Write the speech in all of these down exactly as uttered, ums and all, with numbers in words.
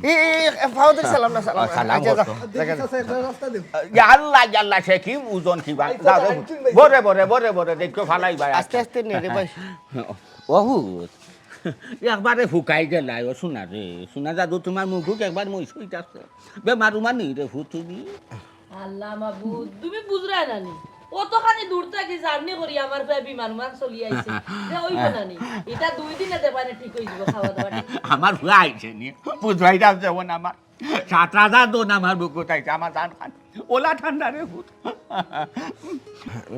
এ, এ, এ, ফাওদের সালাম না, সালাম আ, না। সালাম আচ্ছা, করতো। যাও। দেখেন। চাচা, একটা রাস্তা দেন। ইয়া আল্লাহ, ইয়া আল্লাহ, সে কি ওজন কি বা? এই তো যাও, যাও। লাইন চুল ভাই। বরে, বরে, বরে, বরে, দেখো ফালাই ভাই। আস্তে আস্তে নে রে ভাই। অহুত। একবারে হুকাই গেলায়, ও সোনা রে। সোনা জাদু, তুমার মুখ একবার মই সইতাছে। বেমার উমার নেই রে হু তুমি। আল্লাহ মাবুদ, তুমি বুঝরায় না নি? অতখানি দূর থাকি journey করি আমার ফুয়ায় বিমান উমান চলি আইছে। যে অইবো না নি? ইটা দুই দিনে দেখবায় না ঠিক অই যিবো খাওয়া দাওয়া। আমার ফুয়া আইছে নি? বুঝবাই না যেমন আমার সাত হাজার দন আমার বুকো তাইছে, আমার জান খান। ওলা ঠান্ডা রে ভূত।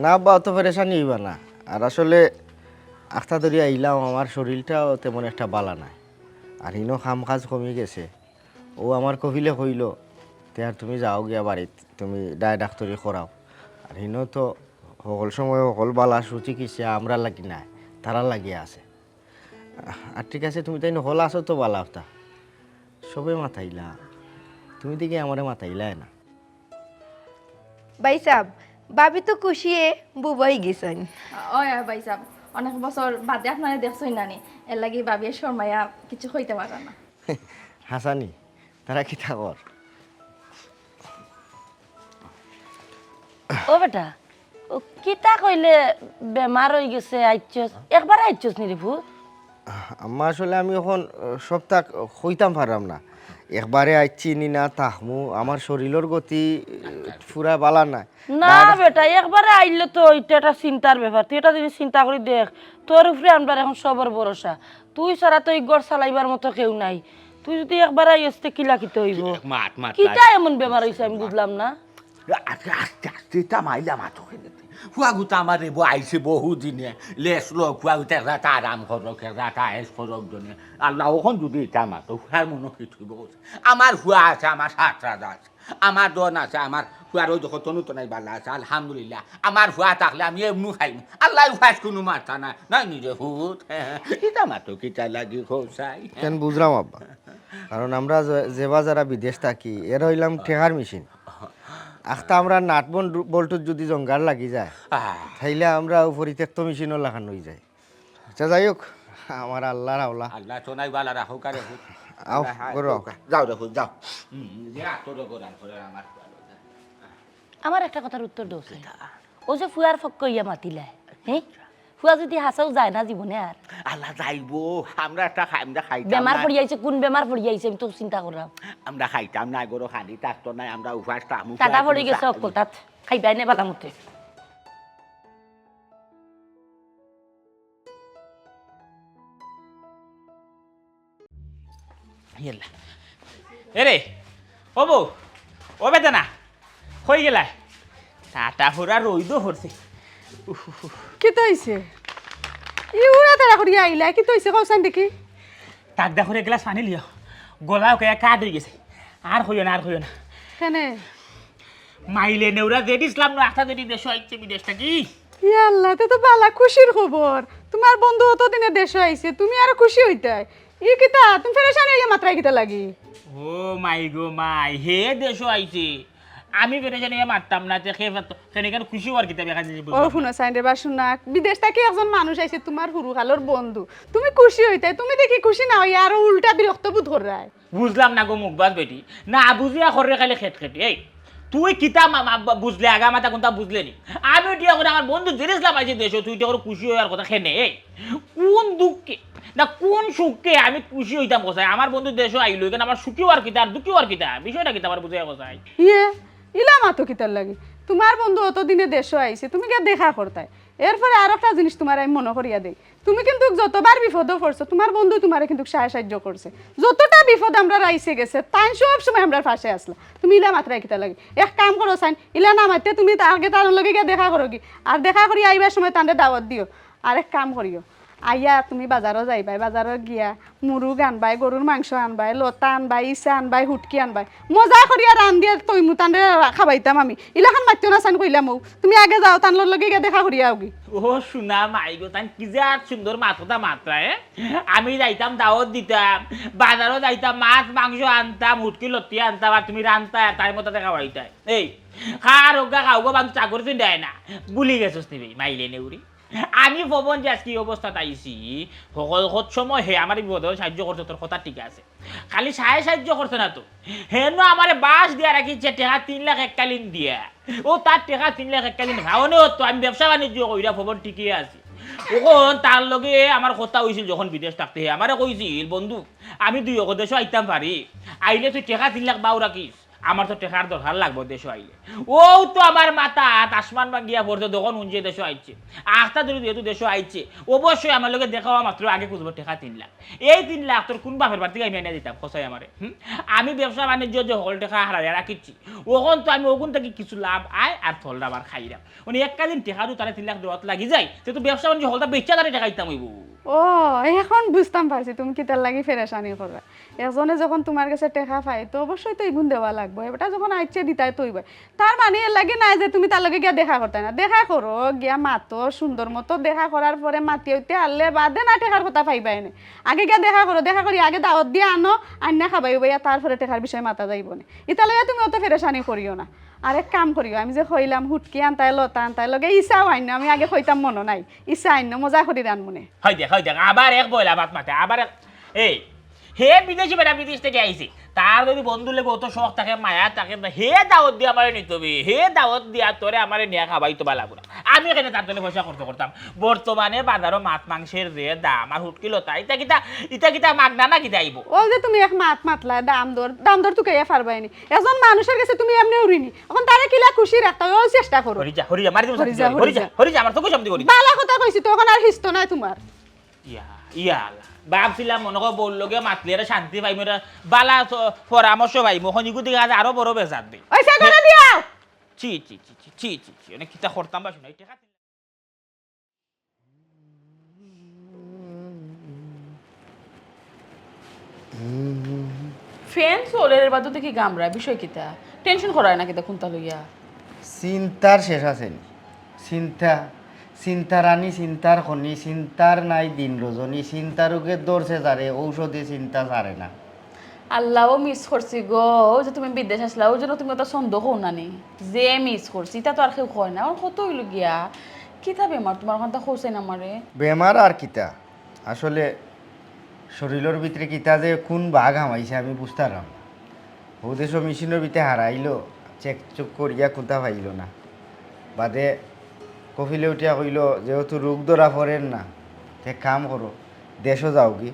না বা, অত পেরেশানি অইবা না। আর আসলে আখতা ধরি আইলাম, আমার শরীরটাও তেমন একটা বালা নাই। আর হিনো কাম কাজ কমি গেছে। ও আমার কফিলে কইলো, "তে আর তুমি যাও গিয়া বাড়িত, তুমি ডায় ডাক্তরি করাও।" আর হিনো তো হকল সময় হকল বালা সুচিকিৎসা আমরা লাগি নাই, তারা লাগিয়া আছে। আর ঠিক আছে, তুমি তাইন হকল আছো তো বালা কথা। সবে মাতাইলা, তুমি দেখি আমারে মাতাইলায় না। ভাইসাব, ভাবি তো খুশিয়ে বুবাই গেছইন। ওই, ওই ভাইসাব, অনেক বছর বাদে আপনারে দেখছইন না নি, এর লাগি ভাবিয়ে শরমাইয়া কিছু কইতা পাররা না। হাসানি, তারা কিতা কর? ও বেটা, ও কিতা কইলে বেমার অই গেছে, আইচ্ছস, একবারে আইচ্ছস নি রে ভূত? আম্মা, আসলে আমি অখন, আহ, সবতা কইতাম পাররাম না। একবারে আইচ্ছি নি না থাকমু, আমার শরীলর গতি, আহ, পুরা বালা নায়। না বেটা, একবারে আইলে তো ইটা একটা চিন্তার ব্যাপার। তুই একটা জিনিস চিন্তা করি দেখ, তোর উপরে আমরার অখন সবর ভরসা। তুই ছাড়া তো ই ঘর চালাইবার মতো কেউ নাই। তুই যুদি একবারে আইস তে কিলা কিতা অইবো? মাত, মাত, কিতা মাত। এমন বেমার অইছে আমি বুঝলাম না। আস্তে, আস্তে, আস্তে, ইতা মাইলা মাতো কেনে। ফুয়াগুতা আমার এবো আইছে বহু দিনে। লেস লো, ফুয়াগুতা এক রাত আরাম করো, এক রাত আয়েস করো জনে। আল্লাহ, অখন যুদি ইতা মাতো, ফুয়ার মনো কিতা অইবো? আমার ফুয়া আছে, আমার সাত রাজা আছে, আমার ধন আছে, আমার ফুয়ার ওই দেখো তনু তনাই বালা আছে, আলহামদুলিল্লাহ। আমার ফুয়া থাকলে আমি এমনু খাইমু। আল্লাহ ফাঁস কুনু মারতা না, নাই নিজে হুত। ইতা মাতো কিতা লাগি খোসাই? কেন বুঝলাম আব্বা, কারণ আমরা যে, যেবা যারা বিদেশ থাকি, এরা অইলাম টেকার মেশিন। আখতা আমরা নাট বন-, বল্টুত যুদি জঙ্গার লাগি যায়, আহ। তাইলে আমরা পরিত্যক্ত মেশিনর লাখান অই যাই। আচ্ছা, যাই হোক, আমার আল্লাহর আওলা। আল্লাহ তো নাই বালা রাখো কারে হোক। আও, আল্লাহ, হ্যাঁ, ঘরো আও। যাও রে, যাও। হুম, যে আতর গোরান করে আমার। আমার একটা কথার উত্তর দেও চাই। কিতা? ও যে ফুয়ার পক্ষ ইয়া মাতিলায়, হ্যাঁ? ফুয়া যুদি হাছাউ যায় না জীবনে আর। আল্লাহ যাইবো, আমরা একটা খাই, আমরা খাইতাম বেমার না। পড়ি আইছে, কোন বেমার পড়ি আইছে, আমি তো চিন্তা করলাম। আমরা খাইতাম না, গরো খালি থাকতো না, আমরা উপাস থাকমু, টাটা ফুয়া পড়ি তুমি গেছে থাকো। অকল তাত, খাইবায় নে বালা মতে। ইয়াল্লা। এরে, ও বউ, ও বেদনা, কই গেলায়? টাটা হুরা রইদো হরছে। উফ, উফ, উফ। কিতা অইছে? ই উড়া তাড়া করিয়া আইলা, কিতা অইছে কও চাইন দেখি? তাক দা করে গ্লাস পানি লিও, গলা ওকে কাঠ অই গেছে। আর কইও না, আর কইও না। কেনে? মাইলে নেউরা জেড ইসলাম নু আখতা জেডি দেশো আইছে বিদেশ থাকি। ইয়া আল্লাহ, তে তো বালা খুশির খবর। তুমার বন্ধু অতদিনে দেশো আইছে, তুমি আরো খুশি অইতায়। ই কিতা, তুমি পেরেশান অইয়া মাতরায় কিতা লাগি? ও মাই গো মাই, হে দেশো আইছে। আমি পেরেশান অইয়া মাততাম না, তে কে পারতো? কেনে কেন খুশি অওয়ার কিতা দেখা যায়? ও হুনো চাইন রে বা সোনা, বিদেশ থাকি একজন মানুষ আইছে, তুমার হুরুকালর বন্ধু। তুমি খুশি অইতায়, তুমি দেখি খুশি না অইয়া আরো উল্টা বিরক্ত বোধ কররায়। বুঝলাম না গো মুখবাজ বেটি, না বুঝিয়া খররে খালি খেট খেটি। এই, তুই কিতা মা-, মা-, বুঝলে, আগা মাথা কুনতা বুঝলে নি? আমি ইটা করি আমার বন্ধু জেড ইসলাম আইছে দেশো, তুই ইটা করি খুশি অওয়ার কথা কেনে? এই, কোন দুঃখে না কোন সুখে আমি খুশি অইতাম কোথায়? আমার বন্ধু দেশো আইলো, ইখান আমার সুখী অওয়ার কিতা আর দুঃখী অওয়ার কিতা? বিষয়টা কিতা আমার বুঝাইয়া কোথায়? ইয়ে, ইলা মাতো কিতার লাগি? তুমার বন্ধু অতদিনে দেশো আইছে, তুমি গিয়া দেখা করতায়। এরপরে আরো একটা জিনিস তুমারে আমি মনো করিয়া দেই। তুমি কিন্তুক যতবার বিপদো পড়ছো, তুমার বন্ধু তুমারে কিন্তুক সাহায্য, সাহায্য করছে। যতটা বিপদ আমরার আইছে গেছে, তাইন সব সময় আমরার পাশে আছলা। তুমি ইলা মাতরায় কিতার লাগি? এক কাম করো চাইন, ইলা না মাততে তুমি তা-, আগে তান লগে গিয়া দেখা করো গি। আর দেখা করি আইবার সময় তানরে দাওয়াত দিও। আর এক কাম করিও, আইয়া তুমি বাজারো যাইবায়, বাজারো গিয়া মুরুগ আনবায়, গরুর মাংস আনবায়, লতা আনবায়, ইছা আনবায়, হুটকি আনবায়। মজা করিয়া রান্দিয়া থইমু, তানরে খাবাইতাম আমি। ইলাখান মাতিও না চাইন কইলাম অউ। তুমি আগে যাও, তান লগে গিয়া দেখা করিয়া আওগি। ও সোনা মাই গো, তাইন কি যে আর সুন্দর মাত কথা মাতরা, এ? আমি যাইতাম দাওয়াত দিতাম, বাজারো যাইতাম, মাছ মাংস আনতাম, হুটকি লতি আনতাম, আর তুমি রানতায় আর তাইর মতো দেখা খাওয়াইতায়। এই, খার অগা খাওগো বাং চাকরি তুই দেয় না, ভুলি গেছস নি বে, মাইলে নেউরি। আমি পবন যে আজকে এই অবস্থাত আইছি, হকল হত সময় হে আমারে বিপদো সাহায্য করছে, তোর কথা ঠিক আছে। খালি সায় সাহায্য করছে না তো, হেনো আমারে বাঁশ দিয়া রাখিছে টেকা তিন লাখ এককালীন দিয়া। ও তার টেকা তিন লাখ এককালীন ভাবনে হতো, আমি ব্যবসা বাণিজ্য কইরা পবন ঠিকই আছি। অখন তার লগে আমার কথা অইছিল যখন বিদেশ থাকতে, হে আমারে কইছিল, "বন্ধু, আমি দুই অগো দেশো আইতাম পারি, আইলে তুই টেকা তিন লাখ বাউ রাখিস।" আমার তো টেকার দরকার লাগবো দেশো আইলে। ও তো আমার মাথাত আসমান ভাঙ্গিয়া পড়ছে, তখন উনছে দেশো আইছে। আখতা ধরি যেহেতু দেশো আইছে, অবশ্যই আমার লগে দেখা হওয়া মাত্র আগে খুঁজবো টেকা তিন লাখ। এই তিন লাখ তোর কোন বাপের বাড়ি থাকি আমি আনিয়া দিতাম, কছাই আমারে? হুম? আমি ব্যবসা বাণিজ্য যে হকল টেকা হারাইয়া রাখিছি, অখন তো আমি অগুন থাকি কিছু লাভ আয় আর থলটা আবার খাইরাম। মানে এককালীন টেকা তো তারে তিন লাখ দেওয়াত লাগি যায়, তে তো ব্যবসা বাণিজ্য হকলটা বেচা তারে টেকা দিতাম অইবো। ও, অখন বুঝতাম পারছি তুমি কিতার লাগি ফেরেশানি করো। একজনে যখন তুমার গেছে টেকা পায়, তো অবশ্যই তো ইগুন দেওয়া লাগবো। এটা যখন আইছে, দিতায় তো অইবো। তার মানে এর লাগি নায় যে তুমি তার লগে গিয়া দেখা করতায় না। দেখা করো, গিয়া মাতো, সুন্দর মতো দেখা করার পরে মাতি অইতে আরলে বাদে না টেকার কথা পাইবায় নে। আগে গিয়া দেখা করো, দেখা করি আগে দাওয়াত দিয়া আনো, আইন্না খাবাইবায়, তারপরে টেকার বিষয়ে মাতা যাইবো নে। ইতা লইয়া তুমি অত ফেরেশানি করিও না। আর এক কাম করিও, আমি যে কইলাম হুটকি আনতায়, লতা আনতায়, লগে ইছাও আইন্নো, আমি আগে কইতাম মনো নাই, ইছা আইন্নো, মজা করি রানমুনে। হয় দেখ, হয় দেখ, আবার এক বইলা মাত মাতে, আবার এক, এই, হে বিদেশি বেটা বিদেশ থাকি আইছে, তার যদি বন্ধুর লগে অত শখ থাকে, মায়া থাকে, হে দাওয়াত দিয়া আমারে নিতো বে, হে দাওয়াত দিয়া তোরে আমারে নিয়া খাবাইতো বালা বুড়া। আমি কেনে তার জন্য পয়সা খরচ করতাম? বর্তমানে বাজারো মাছ মাংসের যে দাম আর হুটকি লতা, ইতা কিতা, ইতা কিতা মাগনা না কিতা আইবো? ও যে তুমি এক মাত মাতলা, দাম দর, দাম দর তুকাইয়া পারবায় নি। একজন মানুষের গেছে তুমি এমনেউ ঋণী, অখন তারে কিলা খুশি রাখতায়, অউ চেষ্টা করো। হরি যা, হরি যা, মারি দিমু হরি যা, হরি যা, হরি যা। হরি যা, আমার চোখে সামনে হরি যা। বালা কথা কইছি তো, অখন আর হিস্ত নাই তুমার। ইয়া, ইয়া আল্লাহ। ভাবছিলাম মনে কয় বউর লগে মাতলে এরা শান্তি পাইমু, এরা বালা স-, পরামর্শ পাইমু। অখন ইগু দিকে আজ আরো বড় বেজার দেই। ওই সে করে দিও। ছি, ছি, ছি, ছি, ছি, ছি, ছি। অনেক কিতা করতাম বা শুনাই, টেকা ফ্যান চলের বাদে দেখি গামরা, বিষয় কিতা? টেনশন করায় না কিতা কুন্তা লইয়া? চিন্তার শেষ আছে নি? চিন্তা, চিন্তার রানী, চিন্তার খনি, চিন্তার নাই দিন রজনী, চিন্তা রোগে ধরছে যারে, ঔষধে চিন্তা ছাড়ে না। আল্লাহ, ও মিস করছি গো, ও যে তুমি বিদেশ আসলা, ওই জন্য তুমি ওটা সন্দেহ কও না নি? যে মিস করছি, ইতা তো আর কেউ কয় না। অখন কত অইল গিয়া? কিতা বেমার তুমার, অখানতা কইছাইন আমারে? বেমার আর কিতা? আসলে শরীলর ভিতরে কিতা যে কুন বাঘ হামাইছে আমি বুঝতারাম না। হউ দেশো মেশিনর ভিতরে হারাইলো, চেক চুক করিয়া কুন্তা পাইলো না। বাদে কফিলে উঠিয়া কইলো, "যেহেতু রোগ ধরা পড়ের না, তে কাম করো, দেশো যাওগি,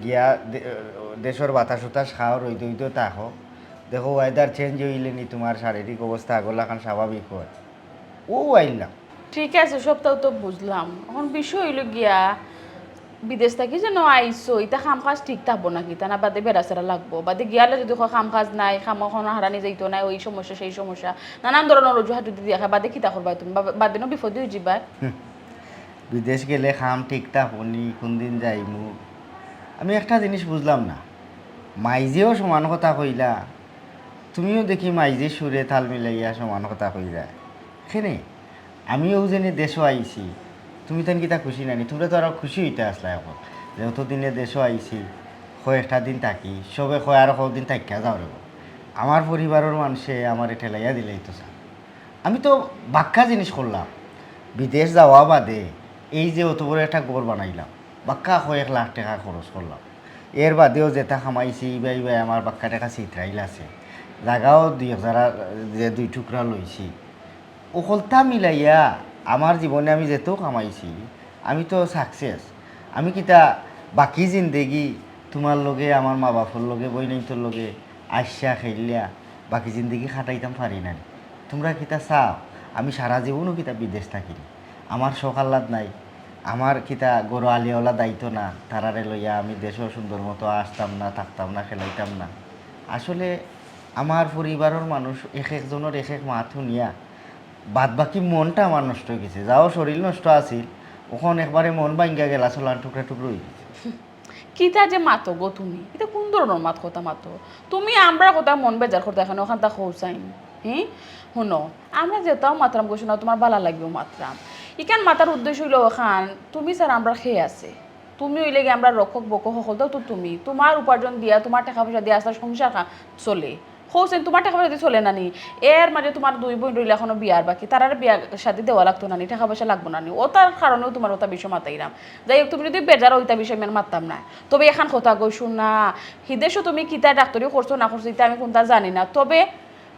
গিয়া দে-, দেশর বাতাস উতাস খাও, রইদো উইদো থাকো। দেখো weather change অইলে নি তুমার শারীরিক অবস্থা আগর লাখান স্বাভাবিক অয়।" অউ আইলাম। ঠিক আছে, সবতাউ তো বুঝলাম। অখন বিষয় অইল গিয়া, বিদেশ থাকি যেন আইছো, ইতা কাম কাজ ঠিক থাকবো নাকি? তা না বাদে বেড়া ছেড়া লাগবো। বাদে গিয়ালে যদি কয় কাম কাজ নাই, কামো কুনু হারানি যাইতো নাই, ওই সমস্যা, সেই সমস্যা, নানান ধরনর অজুহাত যদি দিয়া খায়, বাদে কিতা করবায় তুমি? বা-, বাদে নু বিপদে অইযিবায়। হুম। বিদেশ গেলে কাম ঠিক থাকবো নি, কুনদিন যাইমু? আমি একটা জিনিস বুঝলাম না, মাইজেও সমান কথা কইলা, তুমিও দেখি মাইজে সুরে তাল মিলাইয়া সমান কথা কইলায়। কেনে? আমি অউ যেনে দেশো আইছি, তুমি তাইন কিতা খুশি নানি? তুমরা তো আরো খুশি অইতা আছলায় অখন। যে অতদিনে দেশো আইছি, কয়েকটা দিন থাকি, সবে কয় আরো কয়দিন থাকিয়া যাও রে বা। আমার পরিবারর মানষে আমারে ঠেলাইয়া দিলাইতো চায়। আমি তো বাক্কা জিনিস করলাম, বিদেশ যাওয়া বাদে এই যে অত বড় একটা ঘর বানাইলাম, বাক্কা কয়েক লাখ টেকা খরচ করলাম। এর বাদেও যেতা কামাইছি, ইবায় ইবায় আমার বাক্কা টেকা ছিতরাইল আছে। জাগাও দুই এক জারা যে দুই টুকরা লইছি। অকলতা মিলাইয়া আমার জীবনে আমি যেতাউ কামাইছি, আমি তো success। আমি কিতা বাকি জিন্দেগি তুমার লগে, আমার মা বাপর লগে, বইনাইন্তর লগে আইসা খেলিয়া বাকি জিন্দেগি কাটাইতাম পারি না নি? তুমরা কিতা চাও আমি সারা জীবনও কিতা বিদেশ থাকি নি? আমার শখ আহ্লাদ নাই? আমার কিতা ঘরো আলিয়াওলা দায়িত্ব না? তারারে লইয়া আমি দেশো সুন্দর মতো আসতাম না, থাকতাম না, খেলাইতাম না? আসলে আমার পরিবারর মানুষ এক একজনর এক এক মাত হুনিয়া বাদ বাকি মনটা আমার নষ্ট অই গেছে। যাও শরীর নষ্ট আছিল, অখন একবারে মন ভাঙ্গিয়া গেলা ছলান টুকরা টুকরা অই গেছে। কিতা যে মাতো গো তুমি, ইতা কুন ধরনর মাত কথা মাতো তুমি? আমরার কথা মন বেজার করতায় কেনে, অখানতা কও চাইন। হি, হুনো, আমরা যেতাউ মাতরাম গো সোনা, তুমার বালা লাগিও মাতরাম। ইখান মাতার উদ্দেশ্য অইলো অখান, তুমি ছাড়া আমরার কে আছে? তুমি অইলে গি আমরার রক্ষক বক্ষক, হকলতাউ তো তুমি। তুমার উপার্জন দিয়া, তুমার টেকা পয়সা দিয়া আছলা সংসার খা-, চলে। হোসেন, তুমার টেকা পয়সা দি চলে না নি? এর মাঝে তুমার দুই বইন রইলা এখনো বিয়ার বাকি, তারার বিয়া শাদি দেওয়া লাগতো না নি? টেকা পয়সা লাগবো না নি? অতার কারণেও তুমার অতা বিষয় মাতাইরাম। যাই হোক, তুমি যদি বেজার অইতা বিষয় আমি আর মাততাম না। তবে এখান কথা কই, হুনো না, হিদেশো তুমি কিতা ডাক্তারি করছো না করছো, ইতা আমি কুনতা জানি না। তবে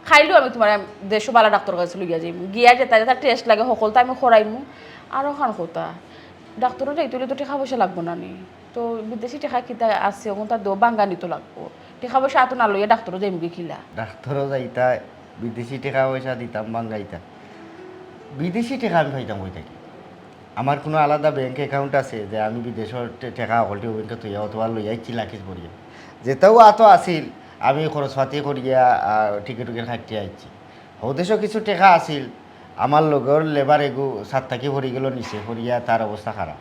খাইলেও আমি তুমারে দেশো বালা ডাক্তার কাছে লইয়া যাইমু। গিয়া যেতা যেতা টেস্ট লাগে হকলতা আমি করাইমু। আর অখান কথা, ডাক্তারো যাইতে অইলে তো টেকা পয়সা লাগবো না নি? তো বিদেশি টেকা কিতা আছে, অগুনতা দেও, বাঙ্গানি তো লাগবো। টেকা পয়সা আতো না লইয়া ডাক্তারো যাইমুগি কিলা? ডাক্তারো যাইতা, বিদেশি টেকা পয়সা দিতাম বাঙ্গাইতা। বিদেশি টেকা আমি পাইতাম কই থাকি? আমার কুনু আলাদা ব্যাংক অ্যাকাউন্ট আছে যে আমি বিদেশর টে-, টেকা হকলটি ব্যাংকে থইয়া অথবা লইয়া আইছি লাকিজ ভরিয়া? যেতাও আতো আছিল, আমি খরচপাতি করিয়া, আহ, টিকিট উকিট কাটিয়া আইছি। হদেশো কিছু টেকা আছিল, আমার লগর লেবার এগু সাত থাকি পড়ি গেল নিচে, পড়িয়া তার অবস্থা খারাপ।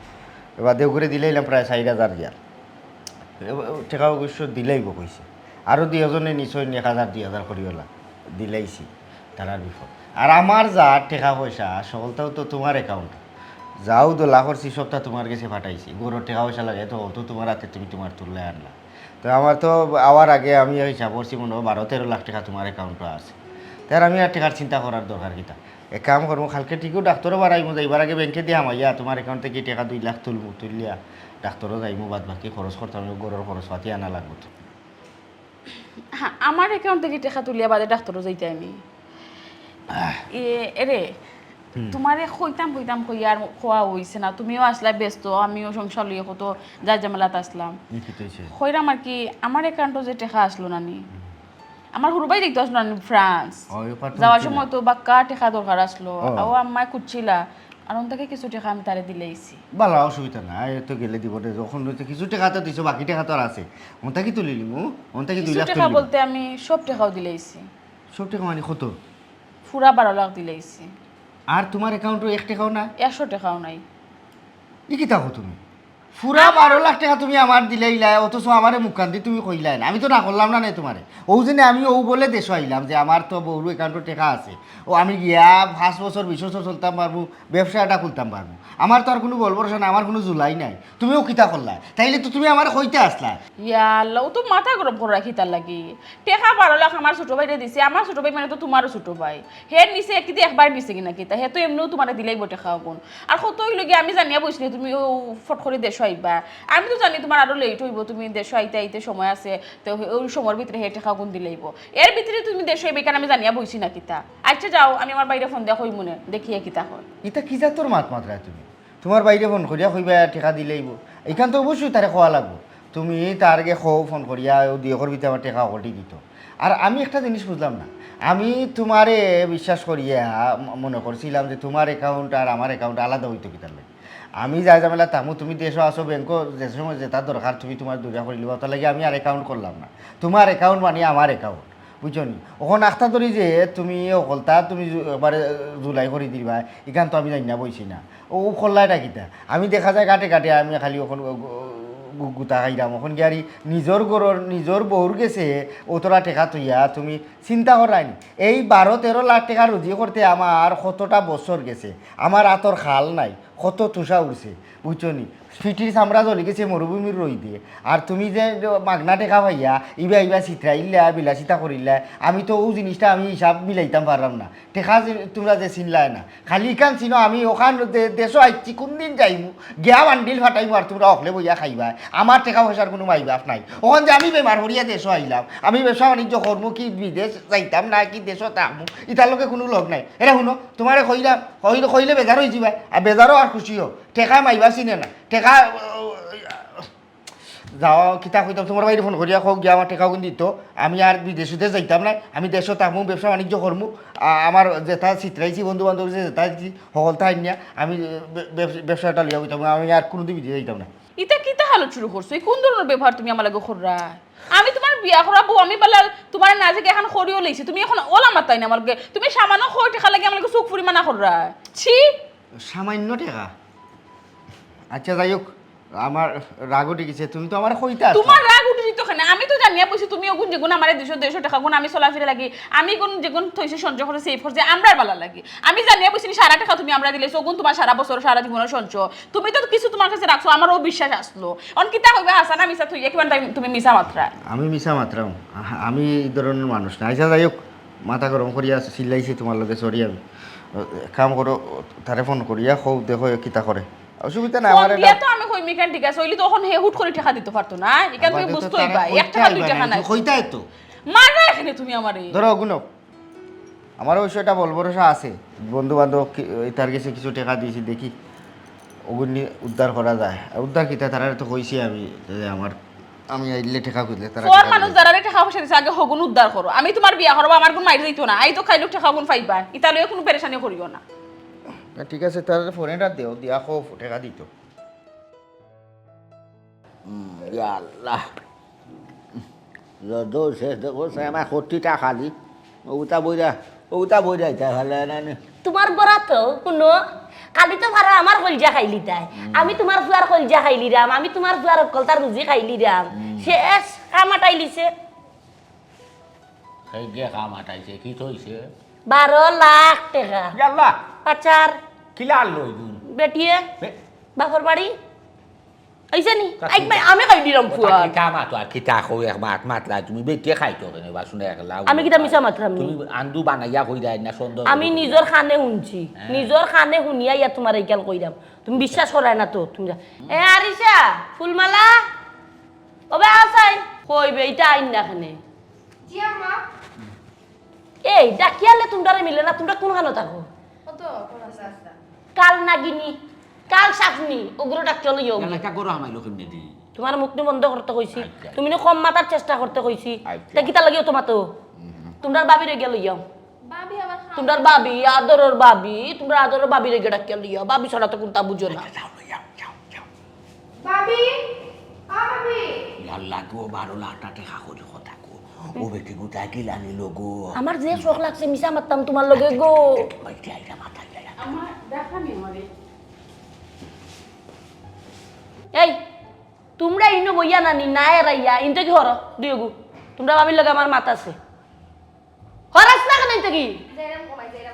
এবার দেউগুরে দিলাইলাম প্রায় চাইর হাজার দিয়া। এ-, এ-, টেকা অবশ্য দিলাইব কইছে। আরো দুইজনে নিচে এক হাজার দুই হাজার করিওলা দিলাইছি, তারার বিপদ। আর আমার যা টেকা পয়সা, সকলটাও তো তুমার অ্যাকাউন্ট। যাও দোলা করছি, সবটা তুমার গেছে পাঠাইছি। ঘরর টেকা পয়সা লাগে তো, তো তুমার আতে তুমি তুমার তুললে আনলা। তো আমার তো আওয়ার আগে আমি হিসাব করছি, মনে হয় বারো তেরো লাখ টেকা তুমার অ্যাকাউন্টে আছে। তার আমি আর টেকার চিন্তা করার দরকার কিতা? এক কাম করমু, কালকে ঠিকউ ডাক্তারো বাড়াইমু, যাইবার আগে ব্যাংকে দিয়া হামাইয়া তুমার অ্যাকাউন্ট থাকি টেকা দুই লাখ তুলমু, তুলিয়া ডাক্তারো যাইমু, বাদ বাকি খরচ করতাম, ঘরর খরচপাতি আনা লাগবো তো। হ্যাঁ, আমার অ্যাকাউন্ট থাকি টেকা তুলিয়া বাদে ডাক্তারো যাইতায় নি? এ, এরে, হুম। তুমারে কইতাম কইতাম কইয়া আর কওয়া অইছে না। তুমিও আছলায় ব্যস্ত, আমিও সংসার লইয়া কত যা ঝামেলাত আছলাম। ই কিতা অইছে? কইরাম আর কি, আমার অ্যাকাউন্টো যে টেকা আছলো না নি, হুম। আমার হুরু ভাইরে দেখতে আছলো না নি ফ্রান্স। ও, ই পাঠান যাওয়ার ছিল। সময় তো বাক্কা টেকা দরকার আছলো। ও। ও আম্মায় খুঁজছিলা, আর অন থাকি কিছু টেকা আমি তারে দিলাইছি। বালা, অসুবিধা নাই, এ তো গেলে দিব রে। যখন অইতে কিছু টেকা তো দিছো, বাকি টেকা তো আর আছে। অন থাকি তুলি নিমু, অন থাকি দুই কিছু লাখ টেকা তুলি নিমু। বলতে আমি সব টেকাও দিলাইছি। সব টেকা মানে কত? পুরা বারো লাখ দিলাইছি। আর তুমার অ্যাকাউন্টো এক টেকাও না? একশো টেকাও নাই। ই কিতা কও তুমি? পুরা বারো লাখ টেকা তুমি আমার দিলাইলায়, অথচ আমারে মুখখান দি তুমি কইলায় না। আমি তো না করলাম না নে তুমারে। অউ জেনে আমি অউ বলে দেশো আইলাম যে আমার তো বউর অ্যাকাউন্টো টেকা আছে। ও আমি গিয়া পাঁচ বছর, বিশ বছর চলতাম পারমু, ব্যবসা এটা খুলতাম পারমু। আমার তো আর কুনু বল ভরসা নাই, আমার কুনু জুলাই নাই। তুমিও কিতা করলায়? তাইলে তো তুমি আমারে কইতে আছলায়। ইয়া আল্লাহ, ও তো মাথা গরম করা কিতার লাগি? টেকা বারো লাখ আমার ছোট ভাইরে দিছি, আমার ছোট ভাই মানে তো তুমারও ছোট ভাই। হের নিচে কিতা একবার নিচে কিনা কিতা? হে তো এমনেও তুমারে দিলাইবো টেকা অগুন। আর কত অইলো গিয়া আমি জানিয়া বইছি নি তুমি অউ ফট করি দেশো আইবা। আমি তো জানি তুমার আরো লেট অইবো, তুমি দেশো আইতে আইতে সময় আছে, তো অউ সময়র ভিতরে হে টেকা অগুন দিলাইবো। এর ভিতরে তুমি দেশো আইবা, ইখান আমি জানিয়া বইছি না কিতা? আচ্ছা যাও, আমি আমার ভাইরে ফোন দিয়া কইমু নে, দেখি হে কিতা কয়। ইতা কি জাতর মাত মাতরায় তুমি? তুমার ভাইরে ফোন করিয়া কইবা টেকা দিলাইবো, ইখান তো অবশ্যই তারে কওয়া লাগবো। তুমি তার আগে কও ফোন করিয়া, অউ দুই একর ভিতরে আমার টেকা হকলটি দিতো। আর আমি একটা জিনিস বুঝলাম না, আমি তুমারে বিশ্বাস করিয়া ম-, মনে করছিলাম যে তুমার অ্যাকাউন্ট আর আমার অ্যাকাউন্ট আলাদা অইতো কিতার লাগি? আমি যা ঝামেলা থাকমু, তুমি দেশো আছো, ব্যাংকো যে সময় যেটা দরকার তুমি তুমার দুইটা করি লিবা, অটার লাগি আমি আর অ্যাকাউন্ট করলাম না। তুমার অ্যাকাউন্ট মানে আমার অ্যাকাউন্ট, বুঝছো নি? অখন আখতা ধরি যে তুমি হকলতা তুমি জু-, একবারে জুলাই করি দিবা, ইখান তো আমি জানি না বইছি না। ও, ও করলা এটা কিতা? আমি দেখা যায় ঘাটে ঘাটে আমি খালি অখন গু-, গু-, গুতা খাইরাম। অখন গিয়া আর ই নিজর ঘরর, নিজর বউর গেছে অতরা টেকা থইয়া তুমি চিন্তা কররায় নি? এই বারো তেরো লাখ টেকা রুজি করতে আমার কতটা বছর গেছে, আমার আতর খাল নাই, কত তুষা উঠছে, বুঝছো নি? পিঠির চামড়া জ্বলি গেছে মরুভূমির রইদে। আর তুমি যে মাগনা টেকা পাইয়া ইবা ইবা ছিতরাইলা, বিলাসিতা করিলা, আমি তো অউ জিনিসটা আমি হিসাব মিলাইতাম পাররাম না। টেকা যে তুমরা যে চিনলায় না, খালি ইখান চিনো, আমি অখান দে-, দেশো আইছি, কুনদিন যাইমু, গিয়া বান্ডিল ফাটাইমু, আর তুমরা অকলে বইয়া খাইবায়। আমার টেকা পয়সার কুনু মাইবাপ নাই। অখন যে আমি বেমার করিয়া দেশো আইলাম, আমি ব্যবসা বাণিজ্য করমু কি, বিদেশ যাইতাম না কি দেশো থাকমু, ইতার লগে কুনু লগ নাই। এরে হুনো, তুমারে কইলাম, কইলে, কইলে বেজার অইযিবায়, আর বেজারও আর খুশিও। টেকা মাইবা চিনে না, টেকা, যাও, কিতা কইতাম, তুমার ভাইরে ফোন করিয়া কও গিয়া আমার টেকা অগুন দিতো, আমি আর বিদেশ উদেশ যাইতাম না, আমি দেশো থাকমু, ব্যবসা বাণিজ্য করমু, আ-, আমার যেটা ছিতরাইছি বন্ধু বান্ধব যে যেটা দিছি, হকলতা আনিয়া আমি বে-, ব্যবসা, ব্যবসাটা লইয়া বইতাম, আমি আর কুনুদিন বিদেশ যাইতাম না। ইতা কিতা হালত শুরু করছো? ই কুন ধরনর ব্যবহার তুমি আমার লগে কররায়? আমি তুমার বিয়া করা বউ, আমি বালা তুমারে না জিগাইয়া এখান করিও লইছি, তুমি অখন অলা মাতরায় নি আমার লগে? তুমি সামান্য কয় টেকার লাগি আমার লগে চউখ ফুড়ি মানা কররায়? ছি! সামান্য টেকা? আচ্ছা, যাই হোক, আমার রাগ উঠি গেছে, তুমি তো আমারে কইতা আছলা। তুমার রাগ উঠি গেছে তো কেনে? আমি তো জানিয়া বইছি তুমি ওগুন যেগুন আমারে দুইশো, দেড়শো টেকা গুন আমি চলাফিরা লাগি, আমি গুন যেগুন থইছি সঞ্চয় করে সেভ করছি আমরার বালা লাগি। আমি জানিয়া বইছি নি সারা টেকা তুমি আমরা দিলে ওগুন তোমার সারা বছর সারা জীবনের সঞ্চয়। তুমি তো কিছু তোমার কাছে রাখছো, আমারও বিশ্বাস আসলো। অন কিতা কইবা হাসান, আমি মিছা থইয়া কিমান টাইম তুমি মিছা মাতরা। আমি মিছা মাতরাম? আ-, আমি এই ধরনের মানুষ না। আচ্ছা, যাই হোক, মাথা গরম করিয়া চিল্লাইছি তোমার লগে, সরি আমি। আ, কাম করো, তারে ফোন করিয়া কও, দেখো এ কিতা করে। অসুবিধা নাই, আমার বিয়া তো আমি কই মিকান ঠিক আছে, অইলে তো অখন হে হুট করি টেকা দিতো পারতো না। ইখান তুমি বুঝতো অইবা, এক টেকা দুই টেকা নাই। কইতাই তো। মারবা এখানে তুমি আমারে। ধরো, গুনো। আমার অবশ্য একটা বল ভরসা আছে, বন্ধু বান্ধব কি-, তার কাছে কিছু টেকা দিয়েছি, দেখি ওগুন নি উদ্ধার করা যায়। আর উদ্ধার কিতা, তারারে তো কইছি আমি যে আমার, আমি আইলে টেকা খুঁজলে তারা ফোর টেকা মানুষ দিবে। যারারে টেকা পয়সা দিছে, আগে হগুন উদ্ধার করো। আমি তোমার বিয়া করবো, আমার গুন মাইর দিত না। আই তো খাইলো টেকা গুন পাইবা, ইতা লইয়া কোনো পেরেশানি করিও না। না, ঠিক আছে, তার ফোন এটা দেও, দিয়া কও টেকা দিত। হুম, ইয়া আল্লাহ। যত শেষ দেখো, সে আমার কটিটা খালি। ওটা বইরা, ওটা বইরা, এটা ভালো না নে। তোমার বরাত, হুনো, খালি তো পারো আমার কলজা খাইলিতায়। হুম। আমি তোমার ফুয়ার কলজা খাইলিরাম, আমি তোমার ফুয়ার অকলতার রুজি খাইলিরাম। হুম। শেষ কাম আটাইলিছে। সেই যে কাম আটাইছে, কি থইছে? বারো লাখ টেকা। ইয়াল্লা। পাচার। কিলা আনলো ওই দিন? বেটিয়ে। বে- বাপর বাড়ি। আইছে নি? তা আইক কি? ভাই, আমি খাইলিরাম ওটা ফুয়া। কিতা মাতো আর কিতা কও, এক মাত মাতলা, তুমি বেটিয়ে খাইতো কেনে বা শুনে একলা? আমি কিতা মিছা মাতরাম নি? তুমি আন্দু বানাইয়া কই দেয় না সুন্দর আমি করে নিজর কইলা। কানে হুনছি। হ্যাঁ। নিজর কানে হুনিয়া ইয়া তোমার এইখান কইরাম। তুমি বিশ্বাস করায় না তো, তুমি যা-, এ আরিশা, ফুলমালা, ও বে আসাই, কই বে, ইটা আইন না কেনে? জি আম্মা। এই, ডাকিয়ালে তোমরারে মিলে না, তোমরা কোনখানো থাকো? কত? কোন আছে? কাল নাগিনী, কাল সাপনি, ওগুলো ডাকিয়া লইও। এলাকা গরু হামাইলো কেমনে দি? তোমার মুখ নি বন্ধ করতে কইছি। আচ্ছা। তুমি নি কম মাতার চেষ্টা করতে কইছি। আচ্ছা। তা কিতা লাগিও তোমার তো? হুম। তোমরার ভাবিরে গিয়া লইয়াও। ভাবি আবার খাওয়া তোমরার ভাবি, আদরর ভাবি, তোমরার আদরর ভাবিরে গিয়া ডাকিয়া লইয়াও। ভাবি ছাড়া তো কোনটা বুঝো না। আচ্ছা, যাও, লইয়াও, যাও, যাও। ভাবি, ও ভাবি। ইয়াল্লা, তো বারো লাখ টেকা করি কথা কো। ও বেটি গুতা কিলা নিল গো। আমার যে শখ লাগছে, মিছা মারতাম তোমার লগে গো। একটু মাইতে আইরা মাথা যায়। আমার দেখা নেই আমারে। এই, তোমরা ইনো বইয়া নানি, না এরাইয়া, ইনতে কি হরো, দুইগু। তোমরা ভাবির লগে আমার মাত আছে। হরাস না কেনে ইনতে কি? যাইরাম গো মাই, যাইরাম।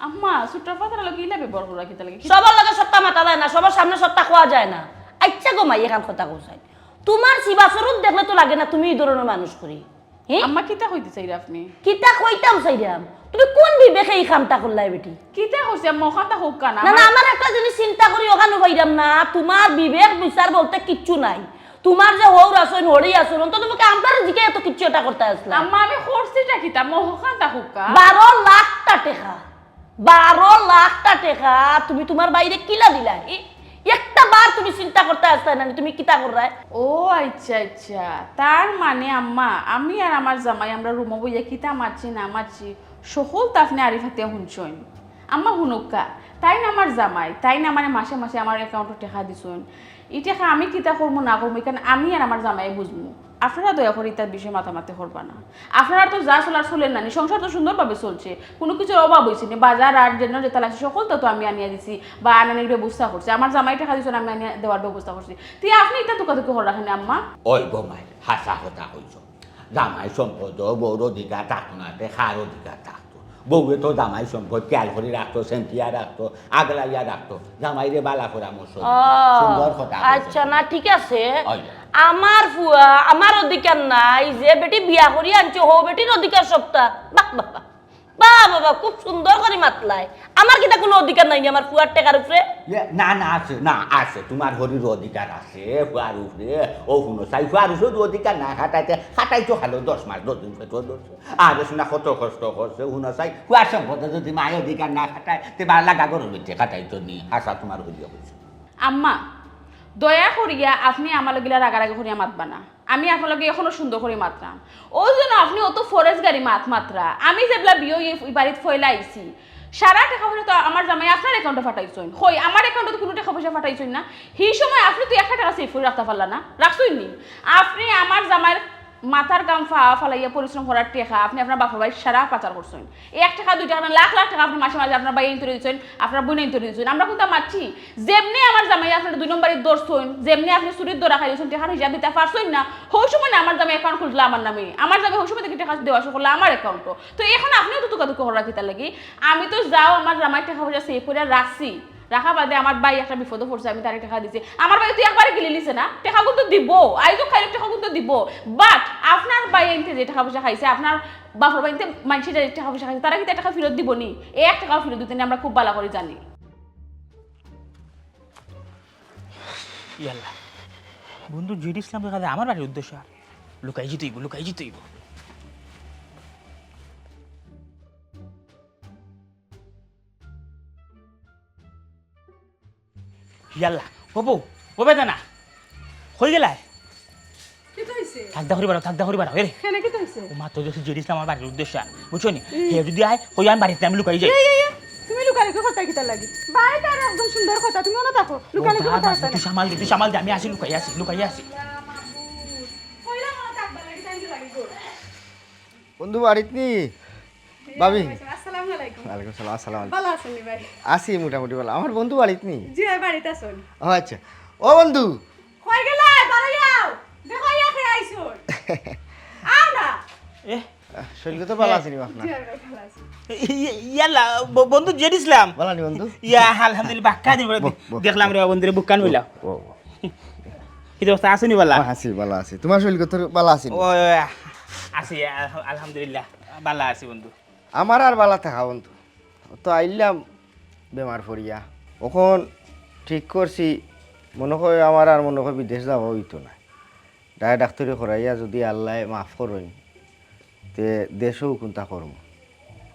আম্মা, ছোট পাতার লগে ইলা ব্যবহার করা কিতা লাগে? সবার লগে সত্তা মাতা যায় না, সবার সামনে সত্তা কওয়া যায় না। আচ্ছা গো মাই, এখান কথা কও চাই। তোমার সিবা চরুত দেখলে তো লাগে না তুমি এই ধরনের মানুষ করি। হে? আম্মা, কিতা কইতে চাইরা আপনি? কিতা কইতাম চাইরাম? তুমি কোন বিবেকে এই কামটা করলাই বেটি? কিতা করছি আম্মা, ওখানটা হোক না। না, না, আমার একটা জিনিস চিন্তা করি, ওখানে পাইরাম না। তোমার বিবেক বিচার বলতে কিচ্ছু নাই। তোমার যে হউর আছইন, হড়ি আছইন, অন্তত মুখে আমরারে জিকে এত কিচ্ছু এটা করতে আসলা। আম্মা, আমি করছিটা কিতা? মোহকান্তা হুক্কা। বারো লাখটা টেকা। বারো লাখটা টেকা তুমি তোমার ভাইরে কিলা দিলা? ই, একটা বার তুমি চিন্তা করতে আসলা না, তুমি কিতা কররায়? ও আচ্ছা, আচ্ছা। তার মানে আম্মা, আমি আর আমার জামাই আমরা রুমো বইয়া কিতা মারছি না মারছি, সকল তা আপনি আরিফাতে হুনছইন। আম্মা হুনুক্কা, তাইন আমার জামাই, তাইন আমারে মাসে মাসে আমার অ্যাকাউন্টো টেকা দিছইন। ই টেকা আমি কিতা করমু না করমু, ইখান আমি আর আমার জামাইয়ে বুঝমু। আপনারা দয়া করি ইতার বিষয়ে মাতামাতি করবা না। আপনারা তো যা চলার চলের নানি, সংসার তো সুন্দরভাবে চলছে, কুনু কিছুর অভাব অইছে নি। বাজার আর যেন যেতা লাগছে সকলতা তো আমি আনিয়া দিছি বা আনানির ব্যবস্থা করছি। আমার জামাই টেকা দিছইন, আমি আনিয়া দেওয়ার ব্যবস্থা করছি। তে আপনি ইতা তুকাতুকি কররা কেনে আম্মা? ওই গো মাই, হাছা কথা কইছো। জামাই সম্পদ বউর অধিকার থাকতো না, তে কার অধিকার থাকতো? বউয়ে তো জামাই সম্পদ খেয়াল করি রাখতো, সেন্তিয়া রাখতো, আগলাইয়া রাখতো। জামাইরে বালা পরামর্শ দিতো। ও, সুন্দর কথা কইছো। আচ্ছা, না, ঠিক আছে। ওই। আমার ফুয়া, আমার অধিকার নাই, যে বেটি বিয়া করি আনছে, হউ বেটির অধিকার সবটা। বাহ, বাহ, বাহ। বাহ, বাহ, বাহ, খুব সুন্দর করি মাতলায়। আমার কিতা কুনু অধিকার নাই নি আমার ফুয়ার টেকার উপরে? ইয়ে, না, না, আছে, না, আছে। তোমার হরির অধিকার আছে, ফুয়ার উপরে। ও হুনো চাই, ফুয়ার উপরে অধিকার না খাটাইতে, খাটাইছো খালো দশ মাস, দশ দিন পেটো দশ। আরে শুনা কত কষ্ট করছে, হুনো চাই, ফুয়ার সম্পদে যদি মায় অধিকার না খাটায়, তে বালা লাগা গরম হইতে খাটাইতো নি। আশা তোমার হরিয়ে কইছে। আম্মা, দয়া করিয়া আপনি আমার লগে ইলা রাগারাগি করিয়া মাতবা না। আমি আপনার লগে এখনো সুন্দর করি মাতরাম। অউ যেন আপনি অত ফরেজ গাড়ি মাত মাতরা। আমি যেবলা বিয়া অইয়া ই বাড়িত ফয়লা আইছি, সারা টেকা পয়সা তো আমার জামাই আপনার অ্যাকাউন্টো ফাটাইছইন। কই, আমার অ্যাকাউন্টো তো কুনু টেকা পয়সা ফাটাইছইন না। হি সময় আপনি তো একটা টেকা সেভ করি রাখতা পারলা না, রাখছইন নি? আপনি আমার জামাইর মাথার ঘাম ফালাইয়া পরিশ্রম করার টেকা আপনে আপনার বাপর বাড়ির সারা পাচার করছইন। এক টেকা দুই টেকা না, লাখ লাখ টেকা আপনে মাসে মাসে আপনার ভাইয়াইন্তরে দিছইন, আপনার বইনাইন্তরে দিছইন। আমরা কুনতা মাতছি? যেমনে আমার জামাই আপনার দুই নম্বরি ধরছইন, যেমনে আপনে চুরির ধরা খাইছইন, টেকার হিসাব দিতা পারছইন না, হউ সময় না আমার জামাই account খুলছলা আমার নামে, আমার জামাই হউ সময় থাকি টেকা দেওয়া শুরু করলা আমার account-ও। তো এখন আপনেও তো তুকাতুকি কররা কিতার লাগি? আমি তো যাও আমার জামাইর টেকা পয়সা save করিয়া রাখছি, রাখা বাদে আমার ভাই একটা বিপদো পড়ছে, আমি তারে টেকা দিছি। আমার ভাই তো একবারে গিলি নিছে না, টেকাগুন তো দিবো, আইজ খাইলে টেকাগুন তো দিবো। But আপনার ভাইয়াইন্তে যে টেকা পয়সা খাইছে, আপনার বাপর ভাইয়াইন্তে মানষে যে টেকা পয়সা খাইছে, তারা কিতা টেকা ফিরত দিবো নি? এক টেকাও ফিরত দিতো নি, আমরা খুব ভালা করি জানি। ইয়াল্লা, বন্ধু জেড ইসলাম দেখা যায় আমার বাড়ির উদ্দেশ্যে আর লুকাই জিতইব, লুকাই জিতইব। ইয়াল্লা, ও বউ, ও বেদানা, কই গেলায়? কিতা অইছে? থাকদা করি বাড়াও, থাকদা করি বাড়াও, এরে। কেনে কিতা অইছে? ও মা, তো যদি জেড ইসলাম আমার বাড়ির উদ্দেশ্যে, বুঝছো নি? হুম। হে যদি আয়, কই আমি বাড়িত নাই, আমি লুকাই যাই। ইয়ে, ইয়ে, ইয়ে, তুমি লুকালুকি করতায় কিতার লাগি? বাড়িত আর একদম সুন্দর কথা, তুমি অনো থাকো, ও লুকালুকি বাবা, করতায় কিতার তুই লাগি? সামাল দে, তুই সামাল দে, আমি আছি, লুকাই আছি, লুকাই আছি। কইলাম অনো থাকবার লাগি, তাই তো লাগি গো। বন্ধু বাড়িত নি? ভাবি। আসসালামু আলাইকুম। ওয়ালাইকুম সালাম, আসসালামু আলাইকুম। ভালা আছইন নি ভাই? আছি মোটামুটি ভালা। আমার বন্ধু বাড়িত নি? জি ভাই, বাড়িত আছইন। ও আচ্ছা। ও বন্ধু। কই গেলায়? বারো আও। দেখো ইয়া কে আইছইন। আও না। এ? আহ, শরীর তো ভালা আছে নি আপনার? জি ভাই, ভালা আছি। ই-, ইয়াল্লা, ব-, বন্ধু জেড ইসলাম। ভালা নি বন্ধু? ইয়া, আলহামদুলিল্লাহ, বাক্কা দিন পরে বউ, বউ, দেখলাম রে বন্ধু রে, বুকখান মিলাও। বউ, বউ। কিতা অবস্থা, আছো নি ভালা? ও, আছি, ভালা আছি। তুমার শরীর তো ভালা আছে নি? ও, আছি, আল-, আলহামদুলিল্লাহ, ভালা আছি বন্ধু। আমার আর ভালা থাকা বন্ধু, তো আইলাম বেমার পড়িয়া। অখন ঠিক করছি, মনো কয় আমার আর মনো কয় বিদেশ যাওয়া অইতো না। ডায় ডাক্তারি করাইয়া যদি আল্লায় মাফ করইন, তে দেশো কুনতা করমু।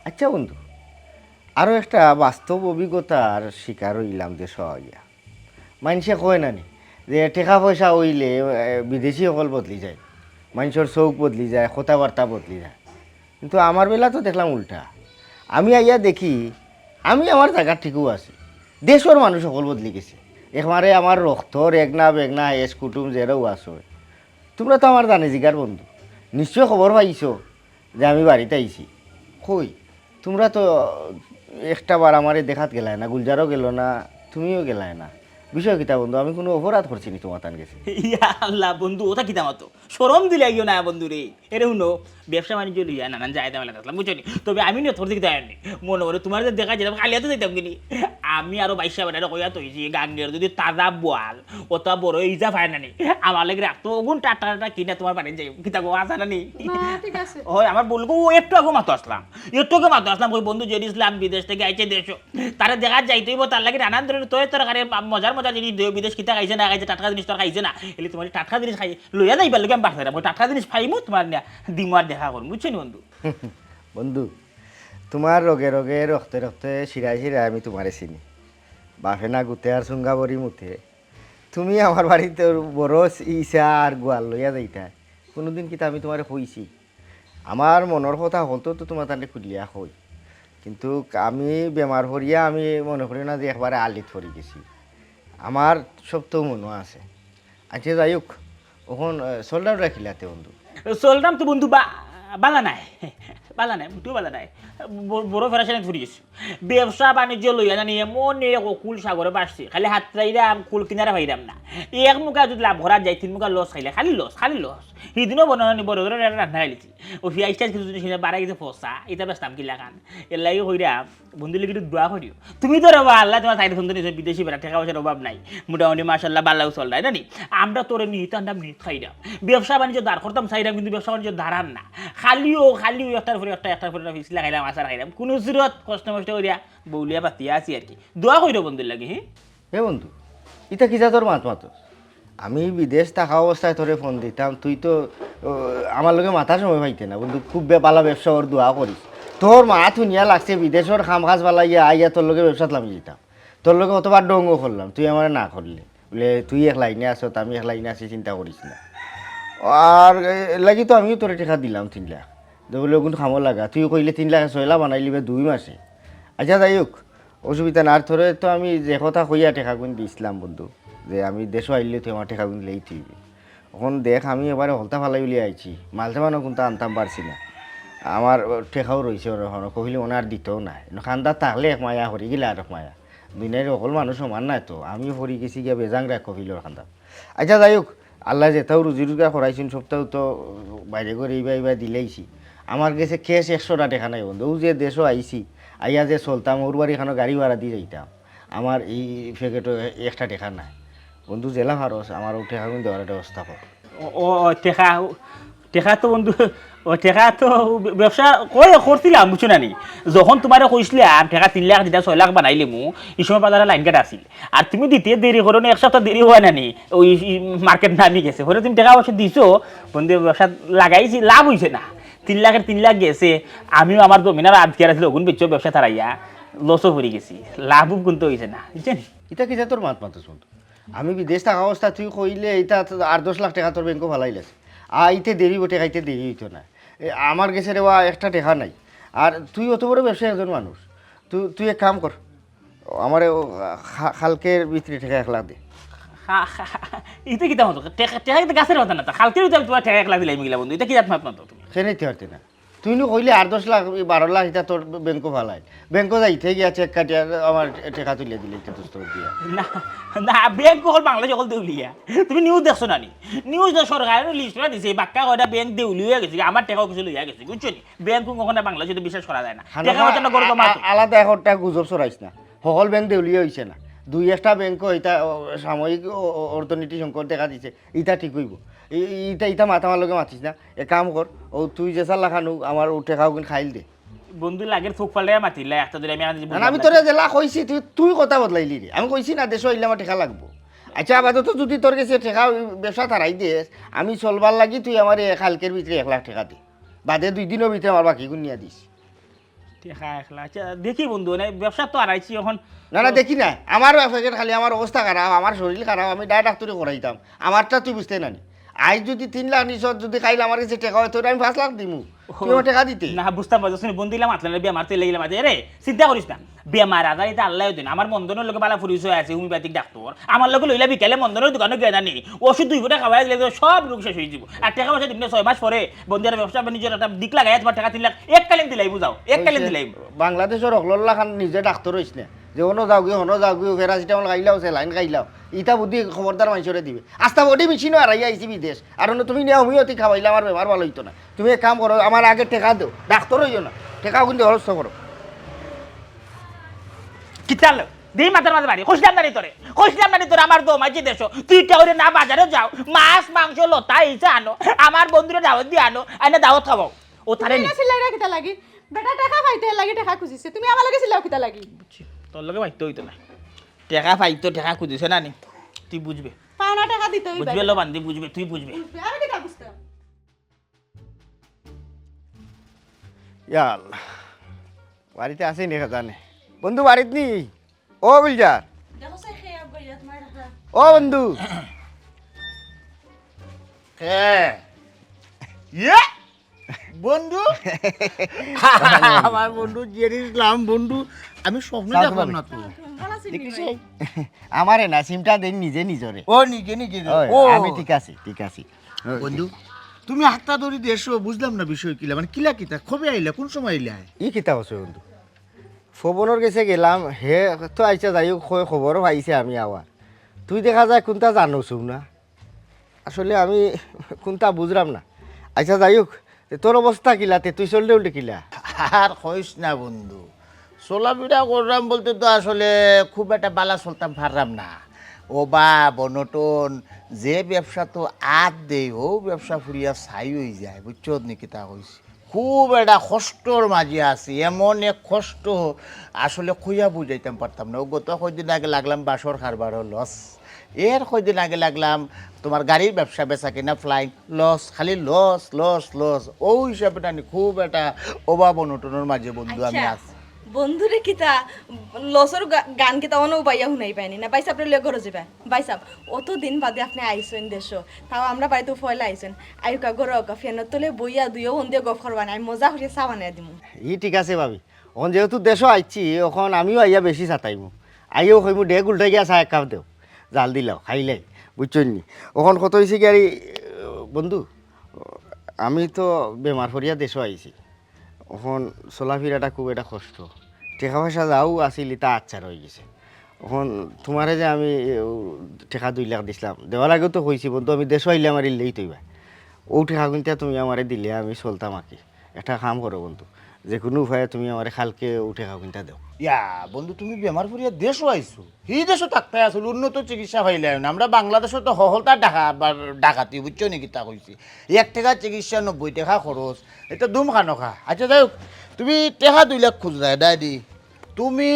আচ্ছা বন্ধু, আরো একটা বাস্তব অভিজ্ঞতার শিকার অইলাম দেশো আইয়া। মানষে কয় না নি যে টেকা পয়সা অইলে, এ, বিদেশি অকল বদলি যায়, মানষর চউখ বদলি যায়, কথাবার্তা বদলি যায়। কিন্তু আমার বেলা তো দেখলাম উল্টা। আমি আইয়া দেখি, আমি আমার জাগাত ঠিকউ আছি, দেশর মানুষ অকল বদলি গেছে। একবারে আমার রক্তর এগনা বেগনা, এশ কুটুম যেরাও আছে। তুমরা তো আমার জানে জিগার বন্ধু, নিশ্চয় খবর পাইছো যে আমি বাড়িত আইছি। কই, তুমরা তো একটা বার আমারে দেখাত গেলায় না, গুলজারও গেল না, তুমিও গেলায় না। বিষয় কিতা বন্ধু, আমি কুনু অপরাধ করছি নি তুমার তান গেছে? ইয়া আল্লাহ বন্ধু, ওটা কিতা মাতো? শরম দিলে আইও না বন্ধু রে। এরে হুনো, ব্যবসা বাণিজ্য লইয়া নানান জায়গায় মেলা থাকলাম, বুঝছো নি? তবে আমি নিয়ত করছি কিতা জানো নি? মনো করো তুমার যে দেখা যেতাম, খালি আতো যাইতাম কিনি? আমি আরো বাইশা বেটারে কইয়া থইছি, গাঙ্গের যদি তাজা বোয়াল, অতা বড় ইজা পায় না নি, আমার লাগি রাখতো, অগুন টাটকা টাটকা কিনা তুমার বাড়িত যাই, কিতা গো, আছে না নি? না, ঠিক আছে। ওই আমার বলবো, ও একটু আগে মাতো আসলাম, একটু আগে মাতো আসলাম, ওই বন্ধু জেড ইসলাম বিদেশ থাকি আইছে দেশো, তারে দেখা যাইতে অইবো, তার লাগি নানান ধরনের তরি তরকারি, মজার মজার জিনিস দিও, বিদেশ কিতা খাইছে না খাইছে, টাটকা জিনিস তো আর খাইছে না, এলে তুমার টাটকা জিনিস খাই, লইয়া যাইবার লাগি আমি বাড়িত যাইরাম, ওই টাটকা জিনিস পাইমু, তুমার নিয়া দিমু আর দেখা করমু, বুঝছো নি বন্ধু? বন্ধু, তুমার রগে রগে, রক্তে রক্তে, শিরায় শিরায় আমি তুমারে চিনি। বাফে না গুতে আর চুঙ্গা বড়ি মুতে। তুমি আমার বাড়িত বড় ইছা আর গোয়াল লইয়া যাইতায়। কুনুদিন কিতা আমি তুমারে কইছি? আমার মনর কথা হকলতা তো তুমার তানে খুলিয়া কই। কিন্তু আমি বেমার পড়িয়া আমি মনো করি না যে একবারে আলিত পড়ি গেছি। আমার সবতাউ মনো আছে। আচ্ছা, যাই হোক, অখন, আহ, চলরাম রাখিলাতে বন্ধু। চলরাম তো বন্ধু বা-, বালা নায়। বালা নায়, মোটেও বালা নায়। ব-, বড় পেরেশানিত পড়ি গেছি। ব্যবসা বাণিজ্য লইয়া জানি এমন এক অকুল সাগরে ভাসছি, খালি হাতরাইরাম, কুল কিনারা পাইরাম না। এক মুখা যদি লাভ করা যায়, তিন মুখা লস খাইলে, খালি লস, খালি লস। হিদিনও বনো নানি বড় ধরনের একটা রান্না খাইলিছি। ও পিয়াজ টিয়াজ কিছু জিনিস কিনা বাড়াই গেছে ফসা, ইতা বেচতাম কিলাখান। এর লাগি কইরাম, বন্ধুর লাগি একটু দোয়া করিও। তুমি তো রে বা আল্লাহ তুমার চাইর সুন্দর নিছো, বিদেশি বেটা, টেকা পয়সার অভাব নাই, মোটামুটি মাশাআল্লাহ বালাউ চলরায়, না নি? আমরা তোরে নিহিত আনরাম, নিহিত খাইরাম, ব্যবসা বাণিজ্য দাঁড় করতাম চাইরাম, কিন্তু ব্যবসা বাণিজ্য দাঁড়ার না। খালিও, খালিও একটার পরে একটা, একটার পরে একটা, ফিসলা খাইলাম, আচার খাইলাম, কুনু সুরত কষ্ট মষ্ট করিয়া বউলিয়া পাতিয়া আছি আর কি। দোয়া করিও বন্ধুর লাগি, হ্যাঁ? এ বন্ধু, ইতা কি জাতর মাত মাতস? আমি বিদেশ থাকা অবস্থায় তোরে ফোন দিতাম, তুই তো, ও, আমার লগে মাতার সময় পাইতে না। বন্ধু, খুব বে-, বালা ব্যবসা অর, দোয়া করিস। তোর মাত হুনিয়া লাগছে, বিদেশর কাম কাজ ফালাইয়া আইয়া তোর লগে ব্যবসাত লামি দিতাম। তোর লগে অতবার ঢংও করলাম, তুই আমারে না করলে। বুলে, "তুই এক লাইনে আছস, আমি এক লাইনে আছি, চিন্তা করিস না।" আর এর লাগি তো আমিও তোরে টেকা দিলাম তিন লাখ। তো বুলে, "অগুন কামো লাগা, তুই কইলে তিন লাখে ছয় লাখ বানাইলিবে দুই মাসে।" আচ্ছা, যাই হোক, অসুবিধা না। আর তোরে তো আমি যে কথা কইয়া টেকাগুন দিছলাম বন্ধু, যে আমি দেশো আইলে তুই আমার টেকাগুন লেইতে অইবে। অখন দেখ, আমি এবারে হকলতা ফালাই উলিয়া আইছি, মালসামানও কুন্তা আনতাম পারছি না। আমার টেকাও রইছে অনো, কফিল অনে আর দিতও নায়। অনো খান্দাত থাকলে এক মায়া, হরি গেলে আর এক মায়া। দুনিয়ার হকল মানুষ সমান নায় তো, আমিও পড়ি গেছি গিয়া বেজাংরা কফিলর খান্দাত। আইচ্ছা, যাই হউক, আল্লায় যেতাউ রুজি রুজগার করাইছইন, সবতাউ তো বাইরে করি ইবা ইবা দিলাইছি। আমার গেছে cash একশোটা টেকা নাই বন্ধু। অউ যে দেশো আইছি, আইয়া যে চলতাম, অউর বাড়ি খানো গাড়ি ভাড়া দি যাইতাম, আমার ই পকেটো একটা টেকা নাই। বন্ধু, যেলা পারস, আমার অউ টেকাগুন দেওয়ার একটা ব্যবস্থা কর। ও, ও, ও, টেকা, টেকা তো বন্ধু, ও টেকা তো বে-, ব্যবসা কই করছিলাম, বুঝছো না নি? যখন তুমারে কইছলাম, টেকা তিন লাখ দিতা, ছয় লাখ বানাইলিমু, ই সময় বাজারো লাইন কাটা আছিল। আর তুমি দিতে দেরি করো না, এক সপ্তাহ দেরি অয় না নি, অউ ই market নামি গেছে। পরে তুমি টেকা অবশ্য দিছো, বন্ধু, ব্যবসা লাগাইছি, লাভ অইছে না। তিন লাখর তিন লাখ গেছে, আমিও আমার জমিন আর আজকে আছিল, অগুন বেচিও ব্যবসা তারাইয়া, loss-ও পড়ি গেছি, লাভ উভ কুন্তা অইছে না, বুঝছো নি? ইতা কিতা তোর মাত মাতস বন্ধু? আমি বিদেশ থাকা অবস্থা তুই কইলে ইতা তো আট দশ লাখ টেকা তোর ব্যাংকো ফালাইলাইছি। আইতে দেরি অইবো, টেকা আইতে দেরি অইতো না। এ, আমার গেছে রে বা একটা টেকা নাই। আর তুই অত বড় ব্যবসায়ী একজন মানুষ, তুই, তুই এক কাম কর, আমারে অউ, খা-, কালকের ভিতরে টেকা এক লাখ দে। খা-, খা-, ইতা কিতা মাতো? টেকা, টেকা কিতা গাছর পাতা না, তা কালকের ভিতরে আমি তুমার টেকা এক লাখ দিলাইমু গিলা বন্ধু, ইতা কিতা মাত মাতো তুমি? কেনে দিতে পারতে না? তুই নু কইলে আট দশ লাখ, বারো লাখ ইতা তোর ব্যাংকো ফালাইল। ব্যাংকো যাইতে গিয়া cheque কাটিয়া আমার টেকা তুলিয়া দিলে ইতা দোস্ত দিয়া। না, না, ব্যাংক অকল বাংলাদেশ অকল দেউলিয়া। তুমি news দেখছো না নি? News তো সরকারে list করা দিছে, বাক্কা কয়টা ব্যাংক দেউলিয়া অইয়া গেছে, আমার টেকাও কিছু লইয়া গেছে, বুঝছো নি? ব্যাংক অখন আর বাংলাদেশে তো বিশ্বাস করা যায় না। খানো টেকা খা-, অইছে না গরু আ-, আ-, মাতো। আলাদা একটা গুজব ছড়াইস না। হকল ব্যাংক দেউলিয়া অইছে না। দুই একটা ব্যাংকো ইতা, ও, সাময়িক, ও, ও, অর্থনীতি সংকট দেখা দিছে। ইতা ঠিক অইবো। ই-, ই-, ইতা, ইতা মাত আমার লগে মাতিস না। এক কাম কর, অউ তুই যেছা লাখান অউ আমার অউ টেকাগুন খাইল দে। বন্ধু লাগের চউখ ফালাইয়া মাতিলা, একটা ধরে আমি আর না, না, আমি তোরে যেলা কইছি, তুই, তুই কথা বদলাইলি রে। আমি কইছি না, দেশো আইলে আমার টেকা লাগবো। আইচ্ছা, আপাতত যুদি তোর গেছে টেকা, ব্যবসা তারাই দেস, আমি চলবার লাগি তুই আমারে কালকের ভিতরে এক লাখ টেকা দে। বাদে দুই দিনর ভিতরে আমার বাকিগুন নিয়া দিস। টেকা এক লাখ। আইচ্ছা, দেখি বন্ধু, মানে, ব্যবসা তো আরাইছি অখন। না, না, তো দেখি না, আমার পকেট খালি, আমার অবস্থা খারাপ, আমার শরীর খারাপ, আমি ডাক্তারি করাইতাম, আমারটা তুই বুঝতে না নি। আইজ যুদি তিন লাখ নিছত, যুদি কাইল আমার গেছে টেকা অয়, তোরে আমি পাঁচ লাখ দিমু, তুই আমার টেকা দিতে। না, বুঝতাম পারছি, বন্ধু ইলা মাতলে না, বেমার তো ইলা মাতে। এরে, চিন্তা করিস না, বেমার আজার ইতা আল্লায় দেইন। আমার মন্দনর লগে ভালা পরিচয় আছে, homeopathic ডাক্তার, আমার লগে লইলা বিকালে মন্দনর দোকানো গিয়া জানি, ওষুধ দুই ফুটা খাওয়াই দিলে তো সব রোগ শেষ অইযিবো। আর টেকা পয়সা দিমু নে ছয় মাস পরে, বন্ধু, আর ব্যবসা বাণিজ্যর একটা দিক লাগাই, তুমার টেকা তিন লাখ এককালীন দিলাইমু, যাও, এককালীন দিলাইমু। বাংলাদেশর হকলর লাখান নিজে ডাক্তার অইস না, যে অনো যাওগি, হনো যাওগি, প্যারাসিটামল খাইলাও, saline খাইলাও, ইতা বুদ্ধি খবরদার মানষরে দিবে। আস্তা body মেশিনও আরাইয়া আইছি বিদেশ, আর অনো তুমি নিয়া homeopathy খাওয়াইলে আমার বেমার ভালা অইতো না। তুমি এক কাম করো, আমার আগে টেকা দেও, ডাক্তার অইও না, টেকা কিন্তু খরচ করো। কিতা লো? দেই মাথার মাঝে বাড়ি। কইছিলাম না নি তোরে? কইছিলাম না নি তোরে আমার দম আইছে দেশো? তুই ইটা করি না বাজারো যাও, মাছ, মাংস, লতা, ইছা আনো, আমার বন্ধুরে দাওয়াত দিয়া আনো, আইনা দাওয়াত খাওয়াও। ও তারে তুমি নি। না চিল্লাইরা কিতা লাগি? বেটা টেকা পাইতো এর লাগি টেকা খুজিছে। তুমি আমার লগে চিল্লাও কিতা লাগি? বুঝছি। তোর লগে মাততে অইতো না। টেকা পাইতো, টেকা খুজিছে না নি? তুই বুঝবে। পাওনা টেকা দিতে অইবো। বুঝবে লো বান্দি, বুঝবে, তুই বুঝবে। বুঝবে। আমি কিতা বুঝতাম? ইয়া আল্লাহ, বাড়িত আছে নি কে জানে? বন্ধু বাড়িত নি? ও গুলজার। দেখো সে খেয়ে আব্বা, ইয়া তোমার রাখা। ও বন্ধু। কে? ইয়ে? বন্ধু? আমার বন্ধু জেরি ইসলাম, বন্ধু। আমি স্বপ্নে সালাম দেখলাম আলাইকুম। না তো। ভালো আছেন দেখি নি ভাই? সেই আমারে না, সিমটা দেন নিজে নিজরে। ও, নিজে নিজে। ওই, ও। আমি ঠিক আছি, ঠিক আছি। বন্ধু, তুমি হাতটা ধরি দেশো, বুঝলাম না বিষয় কিলা, মানে কিলা কিতা, কবে আইলা, কোন সময় আইলা? ই কিতা কইছো বন্ধু? ফবনর গেছে গেলাম, হে তো আইচ্ছা যাই হউক, কয় খবরও পাইছে আমি আওয়ার। তুই দেখা যায় কুনটা জানোস না। আসলে আমি কুনটা বুঝলাম না। আইচ্ছা যাই হউক, তে তোর অবস্থা কিলা, তে তুই চলতে উল্টে কিলা? আর কইস না বন্ধু, চলাফিরা করলাম বলতে তো আসলে খুব একটা বালা চলতাম পারলাম না। অভাব অনটন, যে ব্যবসাত আত দেই, অউ ব্যবসা ফুরিয়া ছাই অইযায়, বুঝছত নি কিতা কইছি? খুব একটা কষ্টর মাঝে আছি, এমন এক কষ্ট আসলে কইয়া বুঝাইতাম পারতাম না। অউ গত কয়দিন আগে লাগলাম বাঁশর কারবারো loss, এর কয়দিন আগে লাগলাম তোমার গাড়ির ব্যবসা বেচা কিনা flying loss, খালি loss, loss, loss। অউ হিসাবে নানি খুব একটা অভাব অনটনর মাঝে বন্ধু আমি আইচ্ছা, আছি। বন্ধুরে কিতা loss-র গা-, গান কিতা অনো উবাইয়া হুনাইবায় নি না? ভাইসাবরে লইয়া ঘরো যাইবা। ভাইসাব, অত দিন বাদে আপনে আইছইন দেশো, তাও আমরার বাড়িত পয়লা আইছইন। আউক্কা ঘরো আউক্কা, fan-র তলে বইয়া দুইও বন্ধুয়ে গফ করবা নি, আমি মজা করিয়া চা বানাইয়া দিমু। ই ঠিক আছে ভাবি, অখন যেহেতু দেশো আইছি, অখন আমিও আইয়া বেশি সাতাইমু। আইয়াউ কইমু, "ডেক উল্টাই গিয়া চা এক কাপ দেও, জাল দিলাও, খাইলাই।" বুঝছইন নি? অখন কত অইছে কি আর ই, বন্ধু, আমি তো বেমার পড়িয়া দেশো আইছি। অখন চলাফিরাটা খুব একটা কষ্ট। টেকা পয়সা যাও আছিল, ইতা আচ্ছা রই গেছে। অখন তুমারে যে আমি, এ, ও, টেকা দুই লাখ দিছলাম, দেওয়ার আগেও তো কইছি, বন্ধু, আমি দেশো আইলে আমারে ইল্লেই থইবা। অউ টেকা কুন্তা তুমি আমারে দিলে আমি চলতাম আর কি। একটা কাম করো বন্ধু, যে কুনু উপায়ে তুমি আমারে কালকে অউ টেকা কুন্তা দেও। ইয়া, বন্ধু, তুমি বেমার পড়িয়া দেশো আইছো। হি দেশো থাকতায় আসল উন্নত চিকিৎসা পাইলায় না। আমরা বাংলাদেশো তো হকলতা ডাকা-, বা-, ডাকাতি, বুঝছো নি কিতা কইছি? এক টেকা চিকিৎসা, নব্বই টেকা খরচ। ইতা দুম খানো খা। আচ্ছা, যাই হোক, তুমি টেকা দুই লাখ খুঁজরায়, ডায়েরি। তুমি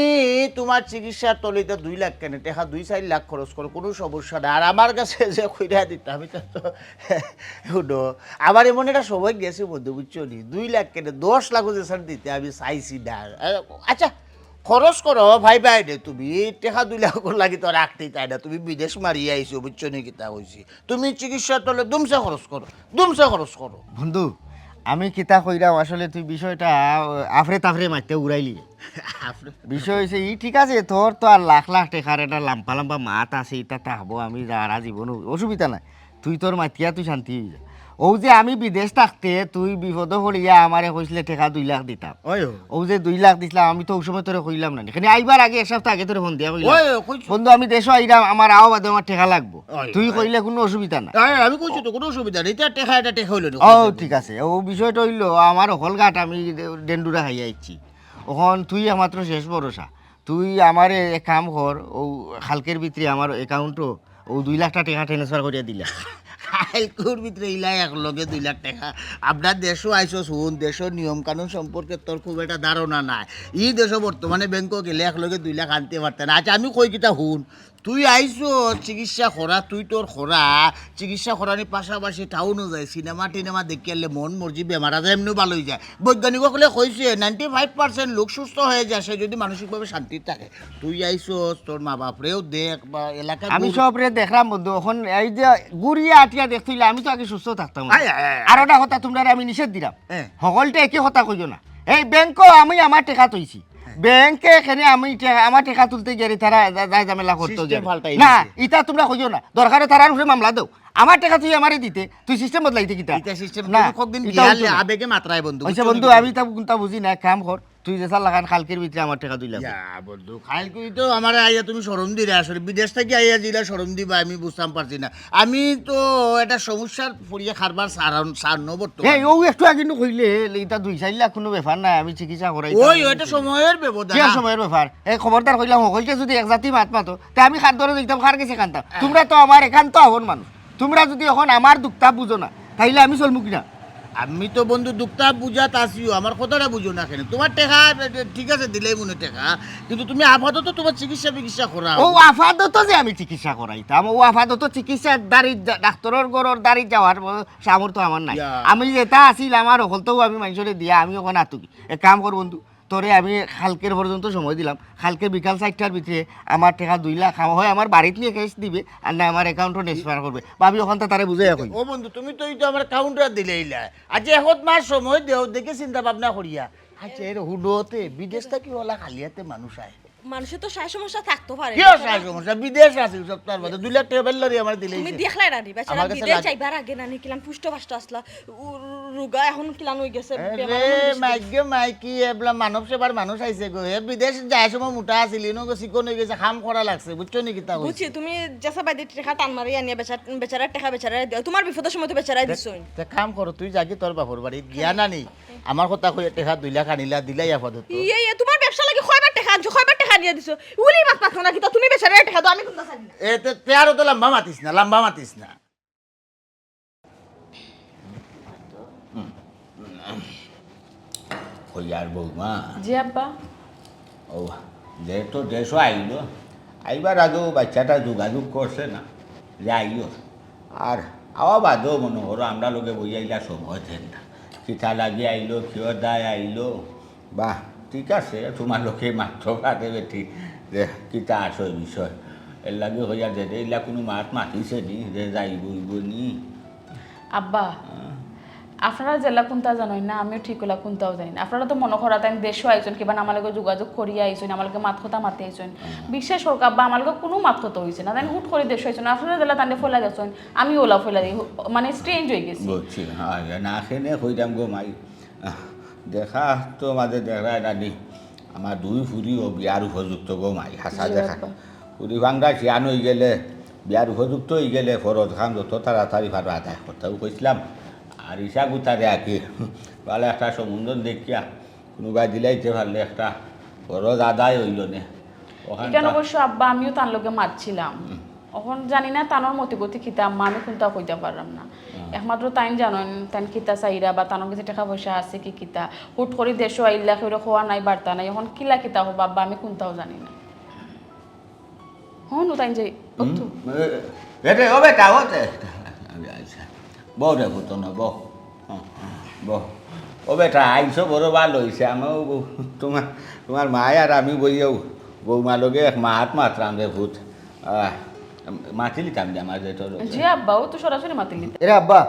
তুমার চিকিৎসার তলে ইতা দুই লাখ কেনে, টেকা দুই চাইর লাখ খরচ করো, কুনু সমস্যা নাই। আর আমার গেছে যে কইরা দিতা, আমি তো, তো হুনো, আমার এমন একটা সময় গেছে বন্ধু, বুঝছো নি? দুই লাখ কেনে, দশ লাখও যে স্যার দিতে আমি চাইছি না। আচ্ছা, খরচ করো, ভাই ভাই রে, তুমি টেকা দুই লাখ লাগি তো রাখতেই চাই না, তুমি বিদেশ মারিয়া আইছো, বুঝছো নি কিতা কইছি? তুমি চিকিৎসার তলে দুমসে খরচ করো, দুমসে খরচ করো। বন্ধু, আমি কিতা কইরাম আসলে, তুই বিষয়টা, আহ, আফরে তাফরে মারতে উড়াইলি। আফরে- বিষয় অইছে ই, ঠিক আছে, তোর তো আর লাখ লাখ টেকার একটা লাম্বা লাম্বা মাত আছে, ইতা থাকবো, আমি যারা জীবন অসুবিধা নাই, তুই তোর মাতিয়া তুই শান্তি অই যা। অউ যে আমি বিদেশ থাকতে তুই বিপদো পড়িয়া আমারে কইছলে টেকা দুই লাখ দিতাম। ওই, ওই। অউ যে দুই লাখ দিছলাম, আমি তো অউ সময় তোরে কইলাম না নি। খালি আইবার আগে এক সপ্তাহ আগে তোরে ফোন দিয়া কইলাম, ওই, ওই, কইছো। "বন্ধু, আমি দেশো আইরাম, আমার আওয়া বাদে আমার টেকা লাগবো।" ওই, তুই ওই। কইলে কুনু অসুবিধা নাই। ওই, আমি কইছি তো, কুনু অসুবিধা নাই। ইতা টেকা, ইতা টেকা অইলো নি, ও, কইছি। ঠিক আছে। অউ বিষয়টা অইলো, আমার হকল ঘাট আমি ডেন্ডুরা খাইয়া আইছি। অখন তুই একমাত্র শেষ ভরসা। তুই আমারে এক কাম কর, অউ কালকের ভিতরে আমার অ্যাকাউন্টো অউ দুই লাখ টেকা transfer করিয়া দিলা। কালকুর ভিতরে ইলা এক লগে দুই লাখ টেকা। আমরা দেশো আইছস হুন, দেশর নিয়ম কানুন সম্পর্কে তোর খুব একটা ধারণা নাই। ই দেশো বর্তমানে ব্যাংকো গেলে এক লগে দুই লাখ আনতে পারতে না। আচ্ছা, আমি কই কিতা হুন, তুই আইছস চিকিৎসা করা, তুই তোর করা, চিকিৎসা করানির পাশাপাশি টাউনো যায়, সিনেমা টিনেমা দেখিয়ালে মন মর্জি বেমার আজার এমনেও ভালা অই যায়। বৈজ্ঞানিক অকলে কইছে, ninety five percent লোক সুস্থ অই যায়, সে যদি মানসিকভাবে শান্তি থাকে। তুই আইছস, তোর মা বাপরেও দেখ, বা এলাকা আমি ঘুর। সবরে দেখরাম বন্ধু, অখন এই যে ঘুরিয়া আটিয়া দেখতে অইলে আমি তো আগে সুস্থ থাকতাম। আয়, আয়, আয়, আয়। আর ওটা কথা তুমরারে আমি নিষেধ দিরাম। হ্যাঁ। হকলতে একই কথা কইও না। এই ব্যাংকো আমি আমার টেকা থইছি। হ্যাঁ। ব্যাংকে এখানে আমি টে-, আমার টেকা তুলতে গেলে তারা যা-, যা ঝামেলা করতো system গেলে। পাল্টাই না, দিছে। ইতা তুমরা কইও না। দরকারে তারার উপরে মামলা দেও। আমার টেকা তুই আমারে দিতে, তুই system বদলাইতে কিতা? ইতা system না, তুমি কতদিন ইতা বিয়ালে হইতো না। আবেগে মাতরায় বন্ধু, অইছে বুঝছো বন্ধু, নি? আমি তা কুন্তা বুঝি না, এক কাম কর। তুই যেছার লাখান কালকের ভিতরে আমার টেকা দুই লাখ দে। ইয়া বন্ধু, কালকে তো আমারে আইয়া তুমি শরম দিরায় আসলে। বিদেশ থাকি আইয়া যেলা শরম দিবা আমি বুঝতাম পারছি না। আমি তো একটা সমস্যার পড়িয়া কারবার সারান-, সারনো বর্তমানে। এই, অউ একটু আগে নু কইলে, ইতা দুই চাইর লাখ কুনু ব্যাপার নায়, আমি চিকিৎসা করাইতাম। ওই, ওইটা সময়র ব্যবধান। কিতা সময়র ব্যাপার? এই খবরদার কইলাম, হকলকে যদি এক জাতি মাত মাতো, তে আমি কার দরে যাইতাম, কার গেছে কানতাম? হ্যাঁ। তুমরা তো আমার একান্ত আপন মানুষ। তুমরা যদি অখন আমার দুখটা বুঝো না, তাইলে আমি চলমু কিনা? আমি তো বন্ধু দুখটা বুঝাত আছিও, আমার কথাটা বুঝো না কেনে? তুমার টেকা, এ, এ, ঠিক আছে, দিলাইমু নে টেকা, কিন্তু তুমি আপাতত তুমার চিকিৎসা বিকিৎসা করাও। অউ আপাতত যে আমি চিকিৎসা করাইতাম, অউ আপাতত চিকিৎসার দাড়ি, ডাক্তরর ঘরর দাড়ি যাওয়ার মতো সামর্থ্য আমার নাই। ইয়া। আমি যেটা আছিল, আমার হকলতাউ আমি মানষরে দিয়া, আমি অখন আতুকি। এক কাম কর বন্ধু, তোরে আমি কালকের পর্যন্ত সময় দিলাম, কালকে বিকাল চাইরটার ভিতরে আমার টেকা দুই লাখ, আম-, হয় আমার বাড়িত নিয়া cash দিবে, আর না আমার অ্যাকাউন্টো transfer করবে। ভাবি, অখানতা তারে বুঝাইয়া কই। ও বন্ধু, তুমি তো এই তো আমার counter দিলাইলা। আচ্ছা, এক মাস সময় দেও, দেখি চিন্তা ভাবনা করিয়া। আচ্ছা, এর হুডোতে বিদেশ থাকি অলা খালি আতে মানুষ আয়। মানুষর তো সায় সমস্যা থাকতো পারে, কিয় সায় সমস্যা? বিদেশ আছে সব তার মধ্যে। দুই লাখ টেকা বেল্লারি আমার দিলে তুমি হইছে। দেখলাই না নি, বেচারা আমার কাছে বিদেশ লাগে। যাইবার আগে না নি কিলান পুষ্ট পাষ্ট আছলা, উ-, রোগা অখন কিলান অই গেছে, আরে বেমার অখন বেশি। মাইগে মাইকি, এবলা মানব সেবার মানুষ আইছে গো। এ বিদেশ যায় সময় মোটা আছিল, ইনো গো চিকন অই গেছে, কাম করা লাগছে, বুঝছো নি কিতা কইছি? বুঝছি, তুমি যেছা বাদে টেকা টান মারি আনিয়া বেচা-, বেচারার টেকা বেচারারে দিও। তুমার বিপদর সময় তো বেচারায় তে-, দিছইন। তে কাম করো, তুই যাগি তোর বাপর বাড়ি, গিয়া না নি। আমার কথা কইয়া টেকা দুই লাখ আনিলা, দিলাই আপাতত। ইয়ে, ইয়ে, তুমার ব্যবসা লাগি কয়বার টেকা আনছো, কয়বার টেকা আনিয়া দিছো? উলি মাত মাত না কিতা, তুমি বেচারারে টেকা দেও, আমি কুন্তা জানি না। এ, তে, তে আরো তো লম্বা মাতিস না, লম্বা মাতিস না। কইয়ার বৌমা। জি আব্বা। ও, যে তো দেশো আইলো, আইবার আগেও বাচ্চাটা যোগাযোগ করছে না, যে আইও। আর আওয়া বাদেও মনো করো আমরা লগে বইয়া ইলা সময় দেন না। কিতা লাগি আইলো, কিয় দায় আইলো, বাহ, ঠিক আছে, তুমার লগে মাততো পারে বেটি, যে কিতা আসল বিষয়। এর লাগি কইয়ার যে, যে ইলা কুনু মাত মাতিছে নি, যে যাইবো অইবো নি? আব্বা, হ্যাঁ। আপনারা যেলা কুনতা জানইন না, আমিও ঠিক অলা কুনতাও জানি না। আপনারা তো মনো করা তাইন দেশো আইছইন, কিবা আমার লগে যোগাযোগ করিয়া আইছইন, আমার লগে মাত কথা মাতি আইছইন। বিশ্বাস করউক্কা আব্বা, আমার লগে কুনু মাত কথা অইছে না। তাইন হুট করি দেশো আইছইন, আপনারা যেলা তানরে ফইলা গেছইন, আমি অলা ফইলা দি, মানে strange অই গেছি। বুঝছি, অয়, না, কেনে কইতাম গো মাই। আহ, দেখা তো মাঝে দেখা নানি, আমার দুই ফুরিও বিয়ার উপযুক্ত গো মাই, হাছা জি দেখা। আব্বা। ফুরি ফাংরা শিয়ান অই গেলে, বিয়ার উপযুক্ত অই গেলে ফরজ কাম যত তাড়াতাড়ি পারো আদায় করতাম। অউ কইছলাম, আরিশা গুতারে আগে, ভালা একটা সম্বন্ধ দেখিয়া কুনুবায় দিলাইতে পারলে একটা ফরজ আদায় অইলো নে। অখান ইখান তা- অবশ্য আব্বা আমিও তান লগে মাতছিলাম। অখন জানি না তানর মতিগতি কিতা আম্মা, আমি কুনতা কইতাম পাররাম না। একমাত্র তাইন জানইন, তাইন কিতা চাইরা বা তানর গেছে টেকা পয়সা আছে কি কিতা। হুট করি দেশো আইলা, কেউরে কওয়া নাই, বার্তা নাই। অখন কিলা কিতা কইবা আব্বা, আমি কুনতাও জানি না। হুনো তাইন যে, হুম? এ, এ রে, ও বেটা, ও তে। বও রে পুত, না, বও। বও। ও বেটা, আইছো বড় ভালা অইছে। আমার বউ, তুমার, তুমার মায় আর আমি বইয়াউ বউমা লগে এক মাত মাতরাম রে পুত। আহ, মাতিলিতাম দে আমার যে তোর। জি আব্বা, অউ তো সরাসরি মাতিলিতাম। এরে আব্বা,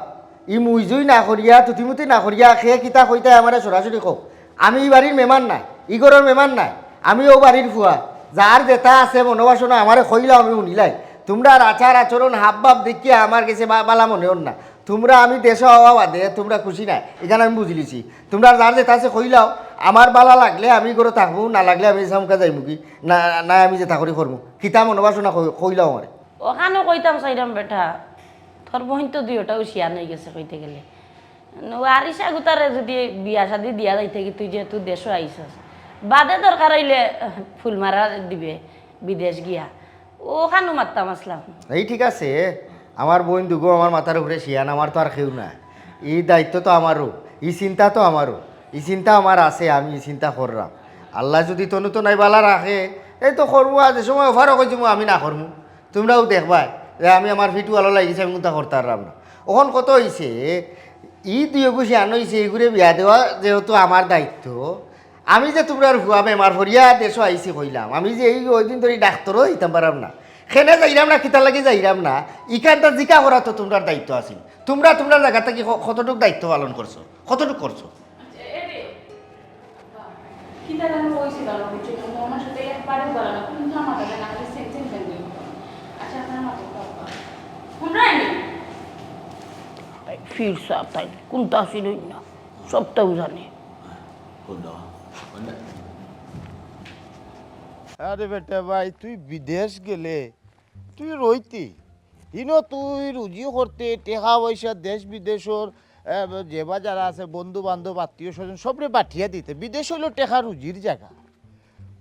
ই মুইজুই না করিয়া, তুতিমুতি না করিয়া, কে কিতা কইতায় আমারে সরাসরি কউক। আমি ই বাড়ির মেমান নায়, ই ঘরর মেমান নায়। আমি অউ বাড়ির ফুয়া। যার যেতা আছে মনোবাসনা আমারে কইলাও, আমি হুনিলাই। তুমরার আচার আচরণ হাবভাব দেখিয়া আমার গেছে বা-, বালা মনে অর না। তুমরা আমি দেশো আওয়া বাদে তুমরা খুশি নায়, ইখান আমি বুঝিলিছি। তুমরার যার যেতা আছে কইলাও, আমার বালা লাগলে আমি ই ঘরো থাকমু, না লাগলে আমি ইছামুখা যাইমুগি, না, না আমি যেতা করি করমু। কিতা মনোবাসনা কই-, কইলাও আমারে। অখানও কইতাম চাইরাম বেটা, তোর বইন তো দুইওটাউ শিয়ান অই গেছে কইতে গেলে। নু আরিশা গুতারে যুদি বিয়া শাদি দিয়া যাইতে কি, তুই যেহেতু দেশো আইছস, বাদে দরকার অইলে ফুলমারা দিবে বিদেশ গিয়া, অখানও মাততাম আছলাম। এই ঠিক আছে, আমার বইন দুগু আমার মাথার উপরে শিয়ান, আমার তো আর কেউ না। ই দায়িত্ব তো আমারও, ই চিন্তা তো আমারও, ই চিন্তা আমার আছে, আমি ই চিন্তা কররাম। আল্লায় যুদি তনু তনাই বালা রাখে, এই তো করমু, আর যে সময় অফারও কইছি আমি না করমু। তুমরাও দেখবায় যে আমি আমার ফিটু আলো লাগিছে, আমি কুনতা করতাম পাররাম না। অখন কত অইছে, ই দুইওগু শিয়ান অইছে, ইগুরে বিয়া দেওয়া যেহেতু আমার দায়িত্ব, আমি যে তুমরার ফুয়া বেমার পড়িয়া দেশো আইছি কইলাম, আমি যে এই অইদিন ধরি ডাক্তরও অইতাম পাররাম না, কেনে যাইরাম না, কিতার লাগি যাইরাম না, ইখানতা জিকা করা তো তুমরার দায়িত্ব আছিল। তুমরা তুমরার জাগা থাকি ক-, কতটুক দায়িত্ব পালন করছো, কতটুক করছো? আচ্ছা, এ রে, বাবা, কিতা যেন কইছিল আর বুঝছো তো, মোর মার সাথে একবারে বলা না, কোন থামা তাদের না খালি সেন সেন সেন করে। আচ্ছা, আপনার মাথা বাবা। কোন রায়নি? এই ফির সাহেব তাই কোনটা ছিল না, সবটাও জানে। কোনটা? কোনটা? আরে বেটা ভাই, তুই বিদেশ গেলে তুই রইতি, ইনো তুই রুজি করতে, টেকা পয়সা দেশ বিদেশর, এ, যে বা যারা আছে, বন্ধু বান্ধব, আত্মীয় স্বজন, সবরে পাঠিয়া দিতে। বিদেশ অইলো টেকা রুজির জাগা।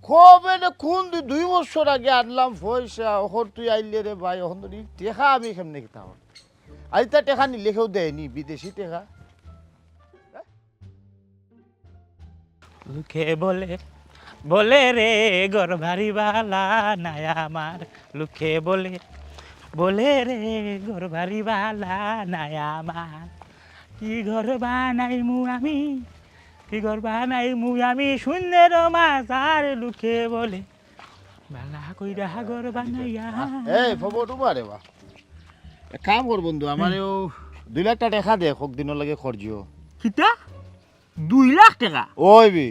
কবে না কোন দুই, দুই বছর আগে আনলাম পয়সা, অখন তুই আইলে রে ভাই, অখন তো ই টেকা আমি কেমনে কিতা করতাম? আইতা টেকা নিলে কেউ দেয়নি, বিদেশি টেকা। লোকে বলে, বলে রে ঘর বাড়ি বালা নাই আমার। লোকে বলে, বলে রে ঘর বাড়ি বালা নাই আমার। কি ঘর বানাইমু আমি, কি ঘর বানাইমু আমি শূন্যের মাঝার। লোকে বলে, বালা কইরা ঘর বানাইয়া। এই, ফবো, তোমারে বা। এক কাম কর বন্ধু, আমারে অউ দুই লাখ টেকা দে, কতদিনর লাগি খরচ। কিতা? দুই লাখ টেকা? ওই বে।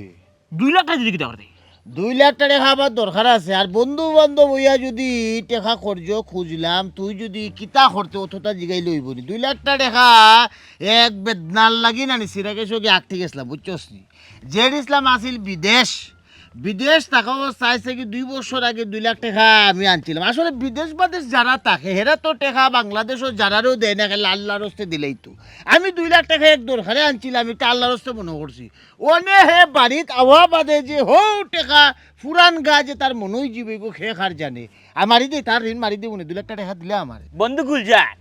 দুই লাখ টেকা দিলে কিতা করতে? দুই লাখ টেকা আমার দরকার আছে। আর বন্ধু বান্ধব অইয়া যুদি টেকা খরচ খুঁজলাম, তুই যুদি কিতা করতে অতটা জিগাইলে অইবো নি? দুই লাখ টেকা এক বেদনার লাগি না নি, সিরাকে সঙ্গে আটকে গেছিলাম, বুঝছস নি? জেড ইসলাম আছিল বিদেশ, বিদেশ থাকা অবস্থা আইছে কি দুই বছর আগে দুই লাখ টেকা আমি আনছিলাম। আসলে বিদেশ বাদেশ যারা থাকে, হেরা তো টেকা বাংলাদেশও যারারেও দেয় না, খালি আল্লাহর হস্তে দিলেই তো। আমি দুই লাখ টেকা এক দরকারে আনছিলাম, এটা আল্লাহর হস্তে মনে করছি। অনে হে বাড়িত আওয়া বাদে যে হউ টেকা ফুরান গা যে তার মনেই জীবইব, খে খার জানে। আর মারি দে, তার ঋণ মারি দে, মনে দুই লাখ টেকা দিলে আমার। বন্ধু গুলজার,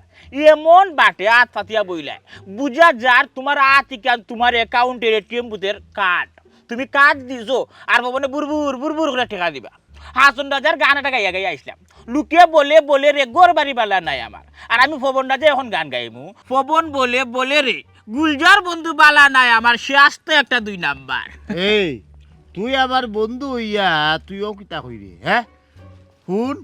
এমন বাটে আত ফাতিয়া বইলায়, বুঝা যার তোমার আত ইখান তোমার অ্যাকাউন্টের এটিএম বুথের কার্ড। তুমি কার্ড দিছো, আর ভবনে বুরবুর বুরবুর করে টেকা দিবা। হাসন রাজার গান এটা গাইয়া গাইয়া আইসলাম, লোকে বলে বলে রে ঘর বাড়ি বালা নাই আমার। আর আমি পবন রাজা এখন গান গাইমু, পবন বলে বলে রে গুলজার বন্ধু বালা নাই আমার, সে আস্তে একটা দুই নাম্বার। এই, তুই আমার বন্ধু অইয়া তুইও কিতা কইরে, হ্যাঁ? হুন,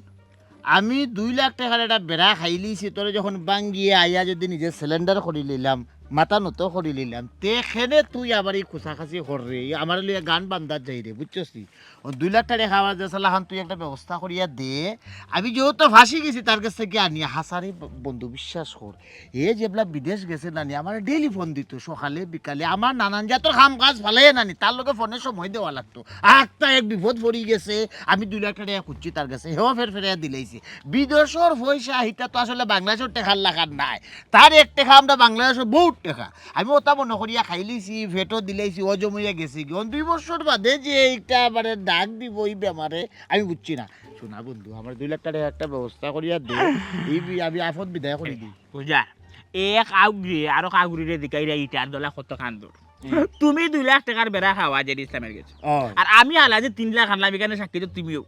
আমি দুই লাখ টেকার একটা বেড়া খাইলিছি, তোরে যখন বাঙ্গিয়ে আইয়া যদি নিজে সিলিন্ডার করি লইলাম, মাথা নত করি লইলাম। তে কেনে তুই আবার ই খুচাখাচি কররে, ই আমারে লইয়া গান বান্দাত যাইরে, বুঝছস নি? অউ দুই লাখ টেকা খাওয়ার যে চালাখান তুই একটা ব্যবস্থা করিয়া দে। আমি যেহেতু ফাঁসি গেছি তার গেছ থাকি আনিয়া, হাছা রে ব-, বন্ধু, বিশ্বাস কর। এ যেবলা বিদেশ গেছে নানি, আমারে ডেইলি ফোন দিত, সকালে বিকালে, আমার নানান জাতর কাম কাজ ফালাইয়া নানি, তার লগে ফোনে সময় দেওয়া লাগতো। আখতা এক বিপদ পড়ি গেছে, আমি দুই লাখ টেকা খুজছি তার গেছে, হেও ফের ফেরাইয়া দিলাইছে। বিদেশর পয়সা, হিটা তো আসলে বাংলাদেশর টেকার লাখান নায়, তার এক টেকা আমরা বাংলাদেশর বউত টেকা। আমি অতা মনো করিয়া খাইলিছি, ফেটো দিলাইছি, অজম অইয়া গেছে গি। অন দুই বছর বাদে যে ইটা আমারে ডাক দিব ই বেমারে, আমি বুঝছি না। শোনা বন্ধু, আমার দুই লাখ টেকা একটা ব্যবস্থা করিয়া দে, ই বি-, আমি আফত বিদায় করি দি। বুঝলা? এক আউগরে আরো কাগুরিরে দিকাইরা ইটার দলা কত কান্দর। হুম। তুমি দুই লাখ টেকার বেড়া খাওয়া জেড ইসলামের গেছে। ও। আর আমি হালা যে তিন লাখ আনলাম, ইখানে সাক্ষী তো তুমিও।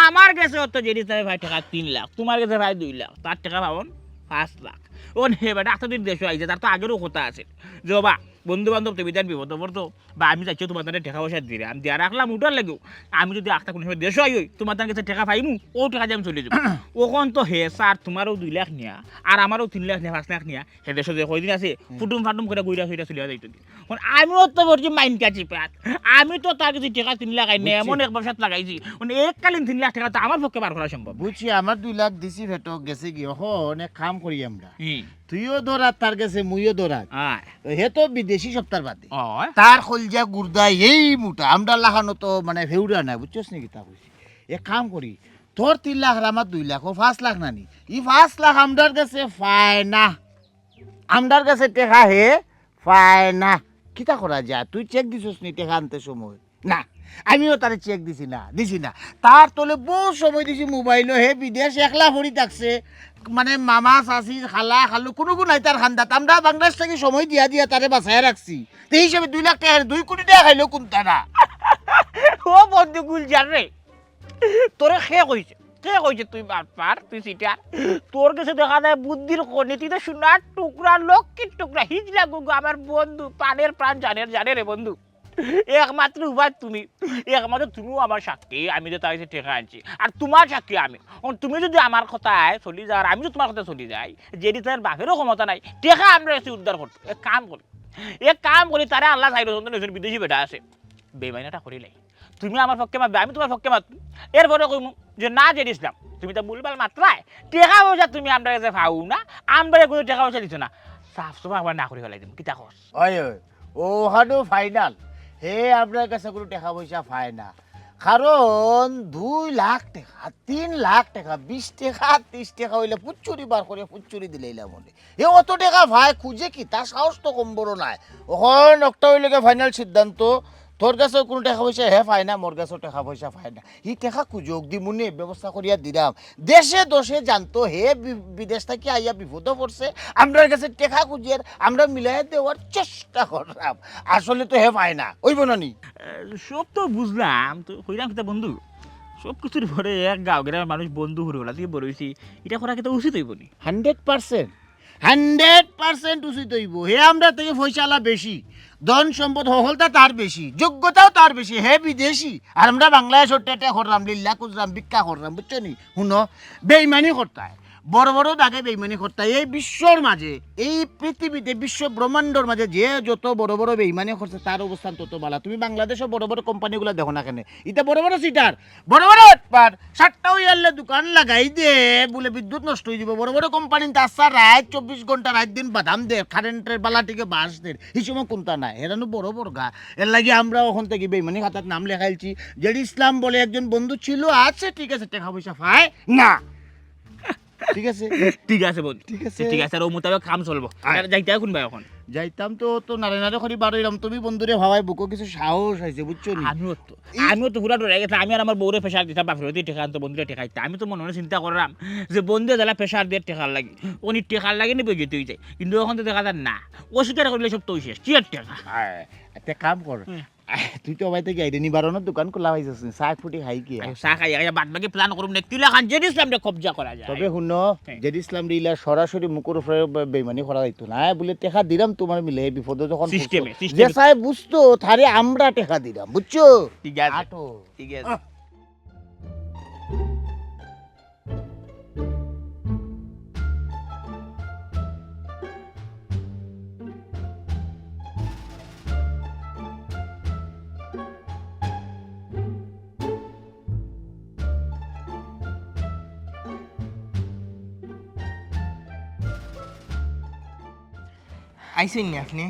আমার গেছে অত জেড ইসলামে ভাই টেকা তিন লাখ, তুমার গেছে ভাই দুই লাখ, তার টেকা পাবন পাঁচ লাখ। অন হে বেটা, আখতা দিন দেশো আইছে, তার তো আগেরও কথা আছে যে, "বাবা, বন্ধু বান্ধব তুমি তার বিপদ পড়তো, বা আমি চাইছি তুমার তারে টেকা পয়সা দিরাম, দিয়া রাখলাম উঠার লাগেও, আমি যদি আখতা কোনো সময় দেশো আই অই, তুমার তার গেছে টেকা পাইমু, অউ টেকা দিয়া আমি চলি যাবো।" অখন তো হে স্যার, তুমারও দুই লাখ নিয়া, আর আমারও তিন লাখ নিয়া, পাঁচ লাখ নিয়া, হে দেশো যে কয়দিন আছে, হুম। ফুটুম ফাটুম করিয়া ঘুরিয়া ফিরিয়া চলিয়া যাইতো। অখন আমিও তো পড়ছি মাইনকা চিপাত, আমি তো তার গেছে টেকা তিন লাখ আই না, বুঝছি। এমন এক ব্যবসাত লাগাইছি, মানে এককালীন তিন লাখ টেকা তো আমার পক্ষে বার করা সম্ভব। বুঝছি, আমার দুই লাখ দিছি ফেটো গেছে গি, অখন এক কাম করি আমরা। হুম। তুইও ধরাত তার গেছে, মুইও ধরাত। আয়। হে তো বিদেশি সপ্তাহ বাদে। অয়। তার কলজা গুর্দা এই মোটা, আমরার লাখানো তো মানে ফেউরা নাই, বুঝছস নি কিতা কইছি? এক কাম করি, তোর তিন লাখ আর আমার দুই লাখ, অউ পাঁচ লাখ নানি? ই পাঁচ লাখ আমরার গেছে পায় না, আমরার গেছে টেকা হে পায় না। কিতা করা যায়? তুই চেক দিছস নি টেকা আনতে সময়? না, আমিও তারে চেক দিছি না, দিছি না। তার তলে বউত সময় দিছি মোবাইলো, হে বিদেশ একলা পড়ি থাকছে। মানে মামা, চাচি, খালা, খালু, কুনুগু নাই তার কান্দাত। আমরা বাংলাদেশ থাকি সময় দিয়া দিয়া তারে বাঁচাইয়া রাখছি। তে হিসাবে দুই লাখ টেকা, দুই কোটি টেকা খাইলেও কুন্তা না। ও বন্ধু গুলজার রে, তোরে কে কইছে? কে কইছে তুই বাটপার, তুই চিটার? তোর গেছে দেখা যায় বুদ্ধির খনি, তুই তো সোনার টুকরা, লক্ষ্মীর টুকরা, হিজড়া গুগু, আমার বন্ধু, প্রাণের প্রাণ, জানের জানে রে বন্ধু। একমাত্র উপায় তুমি, একমাত্র তুমিও আমার সাক্ষী, আমি যে তার গেছে টেকা আনছি, আর তুমার সাক্ষী আমি। অখন তুমি যদি আমার কথায় চলি যাও, আর আমি যদি তুমার কথায় চলি যাই, জেড ইসলামের বাপেরও ক্ষমতা নাই টেকা আমরার গেছে উদ্ধার করতো। এক কাম করি, এক কাম করি, তারে আল্লায় চাইরো, বিদেশি বেটা আছে, বেইমানিটা করিলাই। তুমি আমার পক্ষে মাতবে, আমি তুমার পক্ষে মাতমু। এরপরে কইমু যে, "না, জেড ইসলাম, তুমি তো ভুলভাল মাতরায়, টেকা পয়সা তুমি আমরার গেছে পাও না, আমরারে কুনু টেকা পয়সা দিছো না।" সাফ সাফ আবার না করি ফালাই দিমু, কিতা কস? অয়, অয়, অউ হানো ফাইনাল। হে আমরার গেছে কুনু টেকা পয়সা পায় না, কারণ দুই লাখ টেকা, তিন লাখ টেকা, বিশ টেকা, তিরিশ টেকা অইলে ফুচ্চুরি বার করি ফুচ্চুরি দিলাইলাম অনে। হে অত টেকা পায়, খুজে কিতা, সাহস তো কম বড় নায়। অখন একটা অইলো গি ফাইনাল সিদ্ধান্ত, তোর গেছেও কুনু টেকা পয়সা হে পায় না, মোর গেছেও টেকা পয়সা পায় না। ই টেকা খুজউক, দিমুনে, ব্যবস্থা করিয়া দিরাম। দেশে দেশে জানতো হে বি-, বিদেশ থাকি আইয়া বিপদো পড়ছে, আমরার গেছে টেকা খুজের, আমরা মিলাইয়া দেওয়ার চেষ্টা কররাম। আসলে তো হে পায় না, অইবো না নি? এ, সব তো বুঝলাম, তো কইরাম কিতা বন্ধু, সব কিছুর পরে এক গাঁও গ্রামের মানুষ বন্ধু হুরুলা থাকি বড় অইছি, ইটা করা কিতা উচিত অইবো নি? Hundred percent. হান্ড্রেড পার্সেন্ট উচিত অইবো। হে আমরার থাকি পয়সাআলা বেশি, ধন সম্পদ হকলতা তার বেশি, যোগ্যতাও তার বেশি। হে বিদেশি, আর আমরা বাংলাদেশো টেটে কররাম, লিল্লা খুজরাম, ভিক্ষা কররাম, বুঝছো নি? হুনো, বেইমানি করতায়, বড় বড় দাগে বেইমানি করতায়। এই বিশ্বর মাঝে, এই পৃথিবীতে, বিশ্ব ব্রহ্মাণ্ডর মাঝে যে যত বড় বড় বেইমানি করছে, তার অবস্থান তত বালা। তুমি বাংলাদেশো বড় বড় কোম্পানিগুলা দেখো না কেনে, ইতা বড় বড় চিটার, বড় বড় বাটপার। সাতটা অইয়ারলে দোকান লাগাই দে, বুলে বিদ্যুৎ নষ্ট অই যিবো। বড় বড় কোম্পানিত আস্তা রাইত চব্বিশ ঘন্টা, রাইত দিন বাদাম দে, কারেন্টর বালাটিকে বাঁশ দে, হি সময় কুন্তা নাই। হেরানো বড় বড় গা। এরলাগি আমরা অখন থাকি বেইমানি খাতাত নাম লেখাইলছি। জেড ইসলাম বলে একজন বন্ধু ছিল, আছে, ঠিক আছে, টেকা পয়সা পায় না। ঠিক আছে? ঠিক আছে বন্ধু। ঠিক আছে। ঠিক আছে, আর অউ মোতাবেক কাম চলবো। আয়। আর যাইতায় কুনবায় অখন? যাইতাম তো, তো নাড়ে নাড়ে করি বার অইরাম। তুমি বন্ধুরে ভাবায় বুকো কিছু সাহস আইছে, বুঝছো নি? আমিও তো, আমিও তো পুরা ডরাই গেছি। আমি আর আমার বউরে প্রেশার দিতাম, বাপরে, অতি টেকা আনতো, বন্ধুরে টেকা দিতাম। আমি তো মনে মনে চিন্তা কররাম যে বন্ধুয়ে যেলা প্রেশার দের টেকার লাগি, অনি টেকার লাগি নি বইতে অই যায়। কিন্তু অখন তো দেখা যায় না, অস্বীকার করিলে সব তো শেষ। কিয়ের টেকা? আয়, একটা কাম কর। হুম। তুই তো অবায় থাকি আইরে নিবারণর দোকান খোলা পাইছস নি, চা এক ফুটি খাই গিয়া। আরে চা খাই, আইয়া বাদ বাকি প্ল্যান করুম নে, কিলাখান জেড ইসলামরে কবজা করা যায়। তবে হুনো, হ্যাঁ। জেড ইসলামরে ইলা সরাসরি মুখর উপরে বে-, বেইমানি করা যাইতো না। হ্যাঁ, বুলে টেকা দিরাম তুমার মিলে, হে বিপদো যখন পড়ছো। সিস্টেমে, সিস্টেমে। যে চায় বুঝতো, তারে আমরা টেকা দিরাম, বুঝছো? ঠিক আছে। আটো। ঠিক আছে। আহ। আইছইন নি আপনে?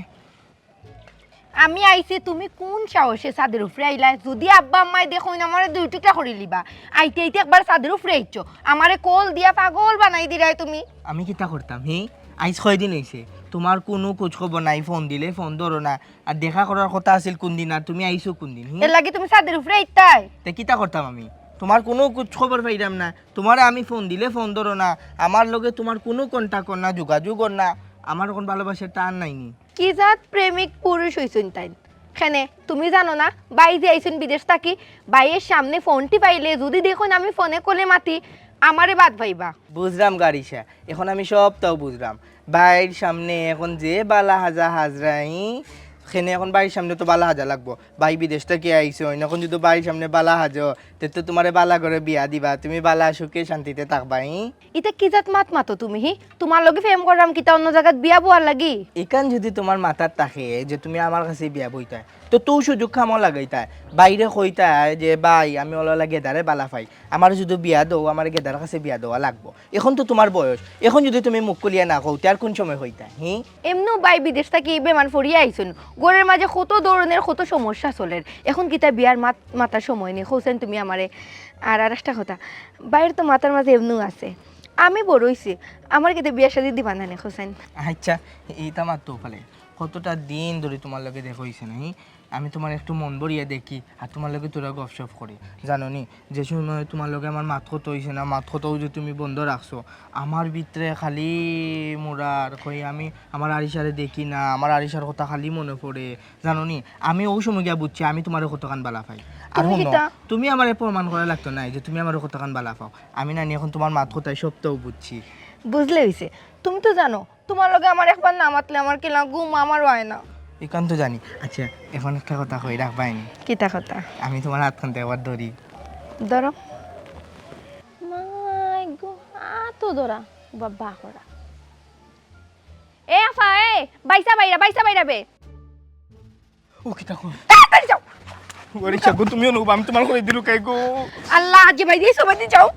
আমি আইছি, তুমি কুন সাহসে ছাদর উপরে আইলায়? যুদি আব্বা আম্মায় দেখইন, আমারে দুই টুকরা করিলিবা। আইতে আইতে একবার ছাদর উপরে আইছো, আমারে কল দিয়া পাগল বানাই দিরায় তুমি। আমি কিতা করতাম, হি? আইজ কয়দিন অইছে, তুমার কুনু খোঁজ খবর নাই, ফোন দিলে ফোন ধরো না, আর দেখা করার কথা আছিল কুনদিন, আর তুমি আইছো কুনদিন, হি? এরলাগি তুমি ছাদর উপরে আইতায়? তে কিতা করতাম আমি? তুমার কুনু খোঁজ খবর পাইরাম না, তুমারে আমি ফোন দিলে ফোন ধরো না, আমার লগে তুমার কুনু contact অর না, যোগাযোগ অর না, আমার অখন ভালোবাসার টান নাই নি। কি জাত প্রেমিক পুরুষ অইছইন তাইন? কেনে, তুমি জানো না, ভাই যে আইছইন বিদেশ থাকি, ভাইর সামনে ফোন টিপাইলে যুদি দেখইন আমি ফোনে কলে মাতি, আমারে বাদ পাইবা। বুঝরাম গারিশা, অখন আমি সবতাউ বুঝরাম। ভাইর সামনে অখন যে বালা হাজা হাজরাই, কেনে অখন ভাইর সামনে তো বালা হাজা লাগবো। ভাই বিদেশ থাকি আইছইন, অখন যুদি ভাইর সামনে বালা হাজো, তে তো তুমারে বালা ঘরো বিয়া দিবা, তুমি বালা সুখে শান্তিতে থাকবায়। ইতা কি জাত মাত মাতো তুমি, হি? তুমার লগে প্রেম কররাম কিতা অন্য জাগাত বিয়া বওয়ার লাগি? ইখান যুদি তুমার মাথাত থাকে যে তুমি আমার কাছে বিয়া বইতায়, তে তো সুযোগ কামো লাগাইতায়, ভাইরে কইতায় যে, "ভাই, আমি অলা অলা গেদারে বালা পাই, আমারে যুদি বিয়া দেও, আমারে গেদার কাছে বিয়া দেওয়া লাগবো।" অখন তো তুমার বয়স, অখন যুদি তুমি মুখ খুলিয়া না কও, তে আর কুন সময় কইতায়, হি? এমনেউ ভাই বিদেশ থাকি বেমার পড়িয়া আইছইন, ঘরর মাঝে কত ধরনর কত সমস্যা চলের, অখন কিতা বিয়ার মাত-, মাতার সময় নি, কওছাইন তুমি আমারে। আর আরেকটা কথা, ভাইর তো মাথার মাঝে এমনেউ আছে, আমি বড় অইছি, আমারে কিতা বিয়া শাদি দিবা না নি, কওছাইন? আচ্ছা, ইতা মাত তো ফালে, কতটা দিন ধরি তুমার লগে দেখা অইছে না, হি? আমি তুমারে একটু মন ভরিয়া দেখি, আর তুমার লগে থুড়া গপসপ করি। জানো নি, যে সময় তুমার লগে আমার মাত কথা অইছে না, মাত কথাউ যে তুমি বন্ধ রাখছো, আমার ভিতরে খালি মুরার কই, আমি আমার আরিশারে দেখি না, আমার আরিশার কথা খালি মনে পড়ে। জানো নি, আমি অউ সময় গিয়া বুঝছি আমি তুমারে কতখান বালা পাই। আর তুমি হুনো, কিতা? তুমি আমারে প্রমাণ করা লাগতো নায় যে তুমি আমারে কতখান বালা পাও। আমি নানি অখন তুমার মাত কথায় সবতাউ বুঝছি। বুঝলে অইছে, তুমি তো জানো তুমার লগে আমার একবার না মাতলে আমার কিলা ঘুম আমারও আয় না। ইখান তো জানি। আচ্ছা, অখন একটা কথা কই, রাখবায় নি? কিতা কথা? আমি তুমার আতখানতে একবার ধরি। ধরো। মাই গো, আতো ধরা, বাবা করা। এ আফা, এ, বাইসা বাইরা, বাইসা বাইরা বে। ও কিতা কয়? তাড়াতাড়ি যাও। ওরে শাগু, তুমিও নবা, আমি তুমার করে দিলু কাই গো। আল্লাহ, আজ ভাই দিয়ে সবাই যাও।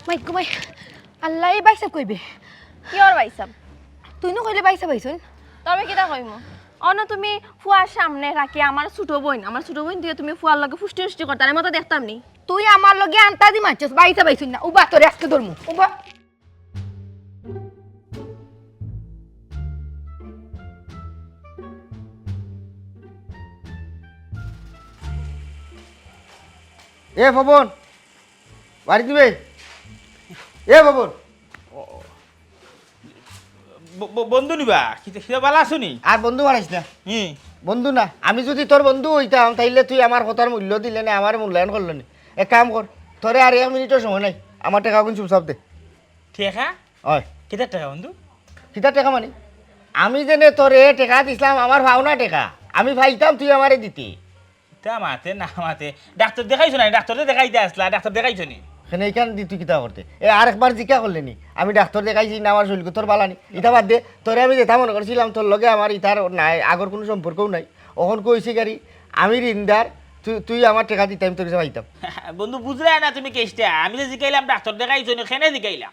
মাই গো মাই, আল্লাহ, এই ভাইসাব কই বে? কিওর ভাইসাব? তুই নু কইলে ভাইসাব আইছইন। তে আমি কিতা কইমু? অনো তুমি ফুয়ার সামনে রাখি আমার ছোট বইন, আমার ছোট বইন দিয়া তুমি ফুয়ার লগে ফুষ্টি ফুষ্টি করতায়, আমি তো দেখতাম নি। তুই আমার লগে আন্তাজি মারছস, ভাইসাব আইছইন না। উবা, তোরে আজকে ধরমু। উবা। এ পবন, বাড়ি দিবে? এ পবন। ব-, ব-, বন্ধু নিবা? কিতা, কিতা বালা আছো নি? আর বন্ধু বানাইস না। হুম। বন্ধু না, আমি যুদি তোর বন্ধু অইতাম, তাইলে তুই আমার কথার মূল্য দিলে না, আমারে মূল্যায়ন করলে নি। এক কাম কর, তোরে আর এক মিনিটও সময় নাই, আমার টেকাগুন চুপচাপ দে। টেকা? অয়। কিতার টেকা বন্ধু? কিতার টেকা মানে? আমি যেনে তোরে টেকা দিছলাম, আমার পাওনা টেকা, আমি পাইতাম তুই আমারে দিতে। ইতা মাতে না মাতে। ডাক্তর দেখাইছো না? ডাক্তর তো দেখাইতে আসলা, ডাক্তর দেখাইছো নি? কেনে ইখান দি তুই কিতা করতে? এ, আরেকবার জিকা করলে নি? আমি ডাক্তর দেখাইছি না, আমার শরীর তোর বালা নি? ইতা বাদ দে, তোরে আমি যেতা মনে করছিলাম, তোর লগে আমার ইতার নাই, আগর কুনু সম্পর্কও নাই। অখন কইছি গাড়ি, আমি ঋণদার, তুই, তুই আমার টেকা দিতে আমি তোর কাছে পাইতাম। বন্ধু, বুঝরায় না তুমি কেসটা। আমি যে জিকাইলাম ডাক্তর দেখাইছো নি, কেনে জিকাইলাম?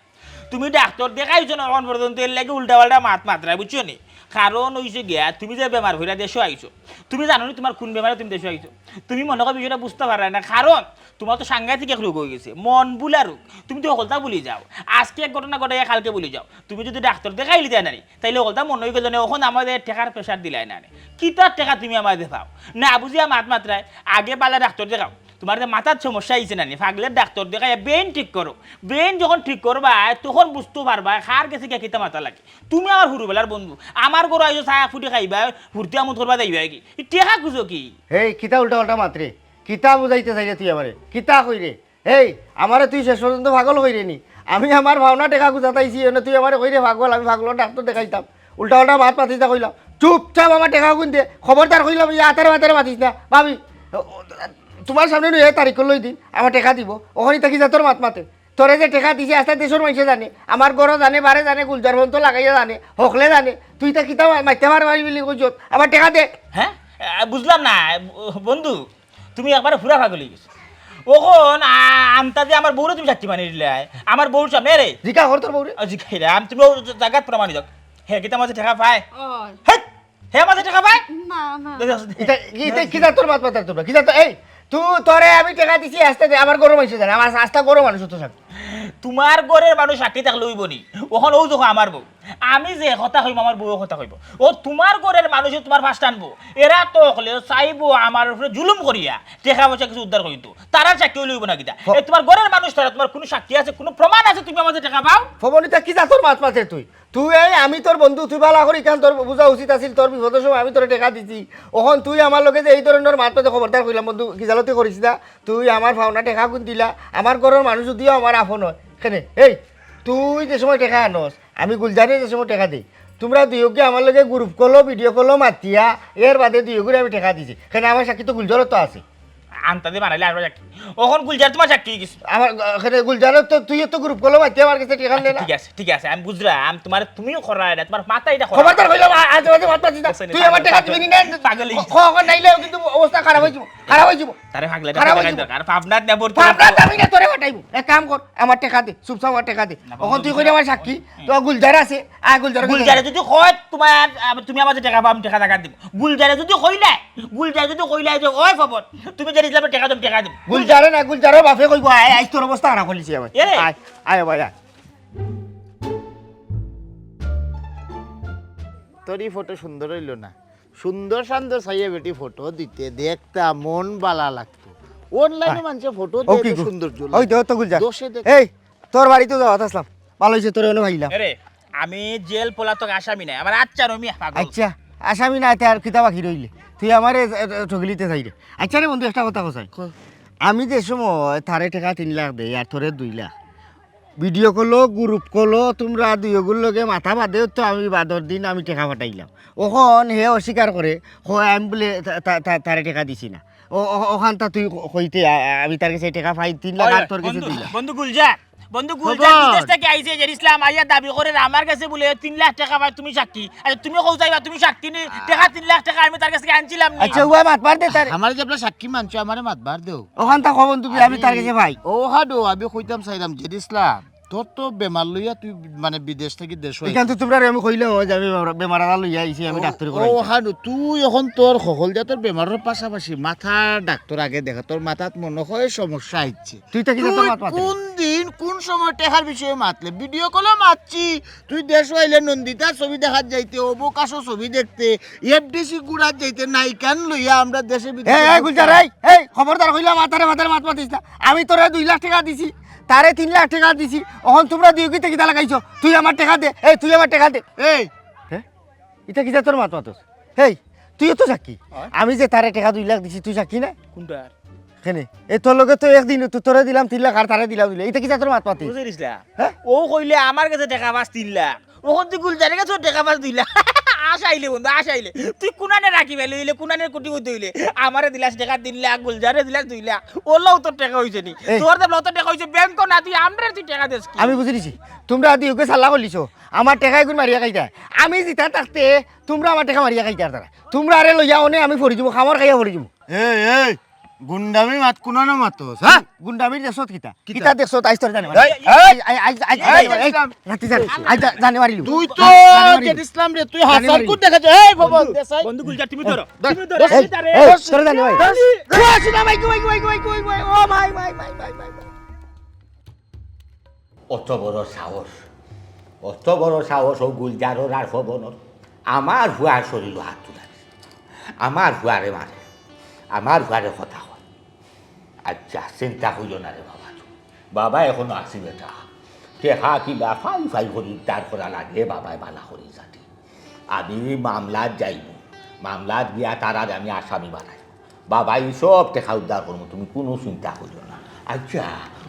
তুমি ডাক্তর দেখাইছো না অখন পর্যন্ত, এর লাগি উল্টা পাল্টা মাত মাতরায়, বুঝছো নি? কারণ অইছে গিয়া, তুমি যে বেমার করিয়া দেশো আইছো, তুমি জানো নি তুমার কুন বেমারে তুমি দেশো আইছো? তুমি মনে কয় বিষয়টা বুঝতে পাররায় না, কারণ তুমার তো সাংঘাতিক এক রোগ অইগেছে, মন ভুলা রোগ। তুমি তো হকলতা ভুলি যাও, আজকে এক ঘটনা ঘটাইয়া কালকে ভুলি যাও। তুমি যুদি ডাক্তর দেখাইলিতায় না নি, তাইলে হকলতা মনো অইগেলো নে, অখন আমারে টেকার pressure দিলায় না নি। কিতার টেকা তুমি আমারে দেও? না বুঝিয়া মাত মাতরায়, আগে বালা ডাক্তর দেখাও। তুমার যে মাথাত সমস্যা আইছে না নি, পাগলের ডাক্তর দেখাইয়া brain ঠিক করো। Brain যখন ঠিক করবায়, তখন বুঝতো পারবায় কার গেছে গিয়া কিতা মাতা লাগে। তুমি আমার হুরুবেলার বন্ধু, আমার ঘরো আইছো চা ফুটি খাইবায়, ফুর্তি আমোদ করবায় যাইবায় গি? ই টেকা খুজো কি? হেই, কিতা উল্টা পাল্টা মাতরে? কিতা বুঝাইতে চাইরে তুই আমারে? কিতা কইরে? হেই, আমারে তুই শেষ পর্যন্ত পাগল কইরে নি? আমি আমার পাওনা টেকা খুজাত আইছি, এনে তুই আমারে কইরে পাগল, আমি পাগলর ডাক্তর দেখাইতাম। উল্টা পাল্টা মাত মাতিস না কইলাম। চুপচাপ আমার টেকাগুন দে। খবরদার কইলাম, ই আতারে মাতারে মাতিস না। ভাবি, তুমার সামনে নু এ তারিখ লই দিন, আমার টেকা দিবো। অখন ইতা কিতা তোর মাত মাতে? তোরে যে টেকা দিছি, আস্তা দেশর মানষে জানে, আমার ঘরো জানে, বারে জানে, গুলজার ফোন তো লাগাইয়া জানে, হকলে জানে। তুই ইতা কিতা মা-, মাইতে পারবায় বুলি কইছত, আমার টেকা দে। হ্যাঁ? আ, বুঝলাম না, ব-, বন্ধু, তুমি একবারে পুরা পাগল অইগেছো। অখন আ-, আন্তাজে আমার বউরে তুমি সাক্ষী বানাই দিলায়। আমার বউর সামনে রে। জিকা কর তোর বউরে। আ, জিকাইরাম, তুমি অউ জাগাত প্রমাণি দেও। হে কিতা মাঝে টেকা পায়? অয়। হেৎ! হে মাঝে টেকা পায়? না, না। দেখো, ইটা, ইটা কিতা তোর মাত মাতার তোমরা? কিতা তো, এই, তু-, তোরে আমি টেকা দিছি, আস্তা দে, আমার ঘরর মানষে জানে, আমার আস্তা ঘরর মানুষ তো সাক্ষী। তুমার ঘরর মানুষ সাক্ষী থাকলে অইবো নি? অখন অউ দেখো আমার বউ। আমি যে কথা কইমু, আমার বউও কথা কইবো। অউ তুমার ঘরর মানুষে তুমার পাশ টানবো। এরা তো অকলে চাইবো আমার উপরে জুলুম করিয়া টেকা পয়সা কিছু উদ্ধার করিতো। তারার সাক্ষী অইলে অইবো না কিতা? হ- এ তুমার ঘরর মানুষ তারা, তুমার কুনু সাক্ষী আছে, কুনু প্রমাণ আছে তুমি আমার মাঝে টেকা পাও? ফবন, ইতা কিতা তোর মাত মাতের তুই? তুই এই, আমি তোর বন্ধু, তুই বালা করি ইখান তোর বুঝা উচিত আছিল, তোর বিপদর সময় আমি তোরে টেকা দিছি। অখন তুই আমার লগে যে এই ধরনর মাত মাতে খবরদার কইলাম বন্ধু, গিজালতি করিস না। তুই আমার পাওনা টেকা গুন দিলা, আমার ঘরর মানুষ যুদিও আমার আপন অয়। কেনে, এই, তুই যে সময় টেকা আনস, আমি গুলজারে যে সময় টেকা দেই, তুমরা দুইওগে আমার লগে group call-ও, video call-ও মাতিয়া, এর বাদে দুইওগুরে আমি টেকা দিছি। কেনে আমার সাক্ষী তো গুলজারও তো আছে। আন্তাজে বানাইলে আসবে সাক্ষী। অখন গুলজার তুমার সাক্ষী অই গেছে। আমার, আহ, কেনে গুলজারও তো, তুইও তো group call-ও মাতিয়া আমার গেছে টেকা নে না। ঠিক আছে, ঠিক আছে, আমি বুঝরাম, তুমার তুমিও করা এটা, তুমার মাথা এটা করা। খবরদার কইলাম, আ-, আজ বাদে মাত মাতিস না। বুঝছি, তুই আমার টেকা দিবি নি না? পাগল অই খ-, গেছে। খ-, খ-, নাইলে কিন্তু অবস্থা খারাপ অই যাইবো, খারাপ অই যাইবো। তারে পাগলা খারাপ অই টাকা যাইবো। দরকার, পাবনাত নেবর পাবনাত আমি না তোরে পাঠাইবো। এক কাম কর, আমার টেকা দে, চুপচাপ আমার টেকা দে। না, অখন তুই বন্ধু, কইলে আমার সাক্ষী, হুম। তো গুলজার আছে, আ, গুলজার গুলজারে যদি কয় তুমার, আ, তুমি আমার টেকা পাও, আমি টেকা টাকা দিব। গুলজারে যদি কইলে, গুলজারে যদি কইলে যে, "ওই ফবন, তুমি যে ইসলামের টেকা দাও, টেকা দিব।" গুলজারে না, গুলজারও বাপে কইবো, "আয়, আয়, তোর অবস্থা খারাপ করিলিছি আমার।" এরে। আয়, আয় ভাই, আয়। তোর ই ফটো সুন্দর অইলো না। সুন্দর সান্দর চাইয়া বেটি ফটো দিতে দেখতা মন বালা লাগতো। Online-ও আয়। মানষে ফটো ও দেয় কি তো গো? সৌন্দর্য ওই লাগে। তো, তো গুলজার। দোষে দেখ- এই, তোর বাড়িত যাওয়াত আছলাম। ভালা অইছে তোরে অনো পাইলাম। এরে, আমি জেল পলাতক আসামি নায়। আমার আচ্ছা রমি পাগল। আচ্ছা, আসামি নায় তে আর কিতা বাকি রইলে? তুই আমারে, এ, এ, ঠগিলিতে চাইরে। আচ্ছা রে বন্ধু, একটা কথা কছাই। ক। আমি যে সময় তারে টেকা তিন লাখ দেই আর তোরে দুই লাখ, video call-ও, group call-ও, তুমরা দুইওগুর লগে মাতা বাদেও তো আমি বাদর দিন আমি টেকা পাঠাইলাম। অখন হে অস্বীকার করে, কয় আমি বুলে তা-, তা-, তা-, তারে টেকা দিছি না। ও, ও, অখানতা তুই ক-, কইতে, আ-, আ-, আমি তার গেছে টেকা পাই তিন লাখ আর তোর গেছে বন্ধু, দুই লাখ। বন্ধু গুলজার, বন্ধু গুলজার খবর। বিদেশ থাকি আইছে, জের ইসলাম আইয়া দাবি করের আমার গেছে বুলে তিন লাখ টেকা পায়, তুমি সাক্ষী। আচ্ছা, তুমি কও চাইবা, তুমি সাক্ষী নি, টেকা তিন লাখ টেকা আমি তার গেছ থাকি আনছিলাম নি। আচ্ছা, উয়া মাতবার দে তারে। আমারে যে আপনার সাক্ষী মানছো, আমারে মাতবার দেও। অখানতা কও বন্ধু, আমি তার গেছে পাই। ও হাডো, আমি কইতাম চাইলাম, জের ইসলাম, তোর তো বেমার লইয়া তুই মানে বিদেশ থাকি দেশো ইখান তো তুমরারে আমি কইলাম যে আমি বেমার, বেমার আলা লইয়া আইছি, আমি ও, ডাক্তারি ও করাইতাম। হানু, তুই অখন তোর হকল জাতর বেমারর পাশাপাশি মাথার ডাক্তার আগে দেখা, তোর মাথাত মনো অয় সমস্যা আইছে। তুই তো কিতা তোর তুই মাত মাতে? কোন দিন, কোন সময় টেকার বিষয়ে মাতলে? Video call-ও মাতছি, তুই দেশো আইলে নন্দিতার ছবি দেখাত যাইতে, অবকাশও ছবি দেখতে, এফডিসি ঘুরাত যাইতে, নাইকান লইয়া আমরা দেশে বিদেশে এ, এ, ঘুরতাম। গুলজার, এই, এই, খবরদার কইলাম, মাতারে, মাতারে মাত মাতিস না। আমি তোরে দুই লাখ টেকা দিছি, তারে তিন লাখ টেকা দিছি, অখন তুমরা দুইওগিতে কিতা লাগাইছো? তুই আমার টেকা দে, এই, তুই আমার টেকা দে। এই। হে? ইতা কিতা তোর মাত মাতস? হেই, তুইও তো সাক্ষী। অয়। আমি যে তারে টেকা দুই লাখ দিছি, তুই সাক্ষী না? কুনটার? কেনে? এ তোর লগে তো একদিন তো তোরে দিলাম তিন লাখ আর তারে দিলাম দুই লাখ। ইতা কিতা তোর মাত মাতিস? বুঝিলিছলা? হে? অউ কইলে আমার গেছে টেকা পাস তিন লাখ। অখন তুই গুলজারর গেছে টেকা পাস দুই লাখ। আশাইলে বন্ধু, আশাইলে। তুই কুনানে রাখি ফাইলে অইলে, কুনানে কোটিপতি অইলে। আমারে দিলাস টেকা তিন লাখ, গুলজাররে দিলাস দুই লাখ। অলাউ তোর টেকা অইছে নি? এ। তোর যে অত টেকা অইছে, ব্যাংকো না, তুই আমরারে তুই টেকা দেস কি? আমি বুঝিলিছি। তুমরা দুইওগে সাল্লা করিলিছো। আমার টেকা এগুন মারিয়া খাইতায়। আমি জিতা থাকতে তুমরা আমার টেকা মারিয়া খাইতায় তারা। তুমরারে লইয়া অনে আমি ফড়ি যিমু, কামড় খাইয়া ফড়ি যিমু। এই, এই, গুন্ডামি মাত কুনানো মাতস, হ্যাঁ? গুন্ডামির দেখছত কিতা? কিতা? কিতা দেখছত? আইজ তোরে জানে মারি। এই, এই, আইজ, আইজ, আইজ, এই, আইজ, এই, ইসলাম। রাতি জানে, আইজ জা-, জানে মারিলু। তুই তো জানে মারিলু। জের ইসলাম রে, তুই জানে হাসার মারিলু। কুত দেখা যায়। এই, ভবন, বন্ধু, দেশাই। বন্ধু গুলজার, তুমি ধরো, ধর, তুমি ধরো, ধর, এই, ধর, এই, ধর। তোরে জানে মারি। ধর। ধর, শুনা, ভাই, ভাই, ভাই। ও ভাই, ভাই, ভাই, ভাই, ভাই। অত বড় সাহস, অত বড় সাহস অউ গুলজারর আর ফবনর। আমার ফুয়ার শরীলো হাত তুলার। আমার ফুয়ারে মারে, আমার ফুয়ারে কথা কয়। আচ্ছা, চিন্তা করিও না রে বাবা তুমি। বাবা এখনো আছি বেটা। টেকা কিবা ফাই ফাই করি উদ্ধার করা লাগে, বাবায় বালা করি যাতে। আমি মামলাত যাইমু, মামলাত গিয়া তারারে আমি আসামি বানাইমু। বাবা, ই সব টেকা উদ্ধার করমু, তুমি কুনু চিন্তা করিও না। আচ্ছা,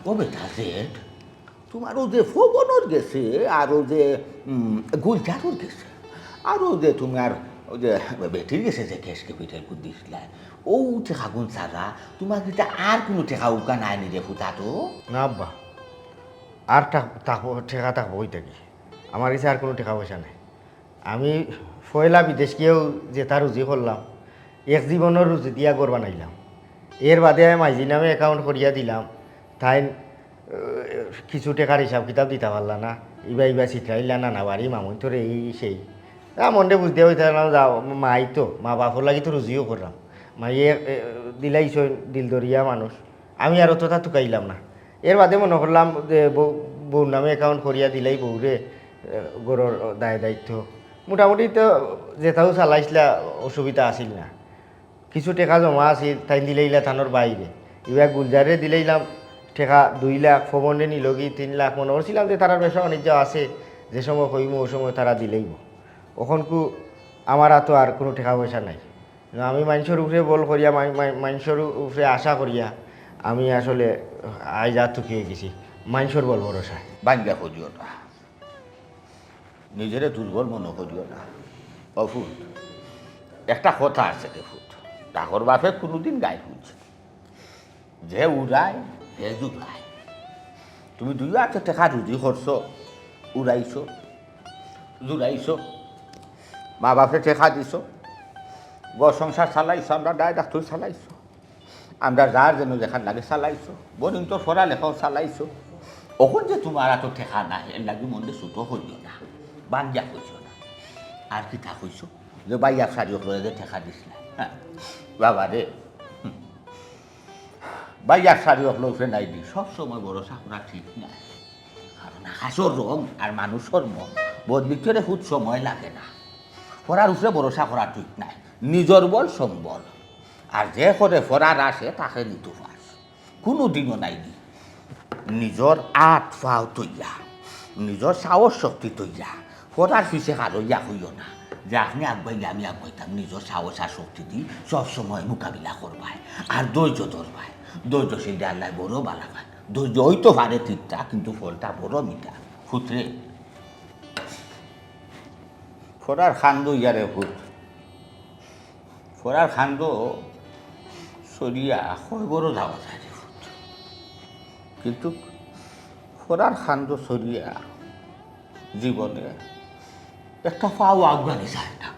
ও বেটা জেদ, তুমার অউ যে ফবনর গেছে, আর অউ যে, উম, গুলজারর গেছে, আর অউ যে তুমার অউ যে বেটির গেছে যে cash capital করি দিছলায়, অউ টেকাগুন ছাড়া তুমার কিতা আর কুনু টেকা উকা নাই নি রে ফুতা তো? না আব্বা, আর টা-, থাকবো, টেকা থাকবো কই থাকি? আমার গেছে আর কুনু টেকা পয়সা নাই। আমি পয়লা বিদেশ গিয়াউ যেতা রুজি করলাম, এক জীবনর রুজি দিয়া ঘর বানাইলাম। এর বাদে আমি মাইজি নামে অ্যাকাউন্ট করিয়া দিলাম, তাইন আহ, কিছু টেকার হিসাব কিতাব দিতা পারলা না, ইবা ইবা ছিতরাইলা, নানা বাড়ি মামুন তোরে এই সেই। তা মনরে বুঝ দিয়া কইতাম, যাও, মাই তো, মা বাপর লাগি তো রুজিও কররাম। মাইয়ে এ, দিলাইছইন, দিলদরিয়া মানুষ, আমি আর অততা তুকাইলাম না। এর বাদে মনো করলাম যে বউ, বউর নামে অ্যাকাউন্ট করিয়া দিলাই বউরে, এ, ঘরর দায় দায়িত্ব। মোটামুটি তো যেটাও চালাইছলা, অসুবিধা আছিল না। কিছু টেকা জমা আছিল, তাইন দিলাইলা তানর বাইরে। ইবা গুলজাররে দিলাইলাম টেকা দুই লাখ, ফবনরে নিলগি তিন লাখ, মনো করছিলাম যে তারার ব্যবসা বাণিজ্য আছে, যে সময় কইমু ও সময় তারা দিলাইবো। অখনকু আমার আতো আর কুনু টেকা পয়সা নাই। আমি মাইনষর উপরে বল করিয়া, মাই-, মাই-, মাইনষর উপরে আশা করিয়া আমি আসলে আইজ আত তুকি অইগেছি, মাইনষর বল ভরসায়। ভাঙ্গা করিও না, নিজরে দুর্বল মনো করিও না। ও ফুত, একটা কথা আছে রে ফুত, ডাকর বাপে কুনুদিন গাই ফুলছে, যে উড়ায়, হে জুড়ায়। তুমি দুই আতো টেকা রুজি করছো, উড়াইছো, জুড়াইছো, মা বাপে টেকা দিছো, ঘর সংসার চালাইছো, আমরা দায় দায়িত্ব চালাইছো, আমরা যার যেন যেখান লাগে চালাইছো, বনিন তো পড়ালেখাও চালাইছো। অখন যে তুমার আতো টেকা নাই, এর লাগি মনরে ছোট করিও না, ভাঙ্গিয়া কইছো না। আর কিতা কইছো? যে ভাইয়ার শাড়ি অকলরে যে টেকা দিস না, হ্যাঁ, বাবা রে, হুম। ভাইয়ার শাড়ি অকলরে নাই দি, সব সময় ভরসা করা ঠিক নায়। কারণ আকাশর রং আর মানুষর মন বদলিতে রে ফুত সময় লাগে না। পড়ার উপরে ভরসা করা ঠিক নায়, নিজর বল সম্বল। আর যে করে পড়ার আসে তাকে নিতে পার। কুনুদিনও নাই দি। নিজর আত পাও তৈয়া, নিজর সাহস শক্তি তৈয়া, পড়ার পিছে কারইয়া কইও না যে আপনে আগুয়াইলে আমি আগুয়াইতাম। নিজর সাহস আর শক্তি দি সব সময় মোকাবিলা করবায়। আর ধৈর্য ধরবায়, ধৈর্যশীলরে আল্লায় বড় বালা পায়। ধৈর্য অইতো পারে তিতা, কিন্তু ফলটা বড় মিঠা। ফুতরে, পড়ার কান্দ ইয়ারে ফুত, পড়ার কান্দ সরিয়া কয় বড় যাওয়া যায় রে ফুত, কিন্তু পড়ার কান্দ সরিয়া জীবনে একটা পাও আগুয়ানি যায় না।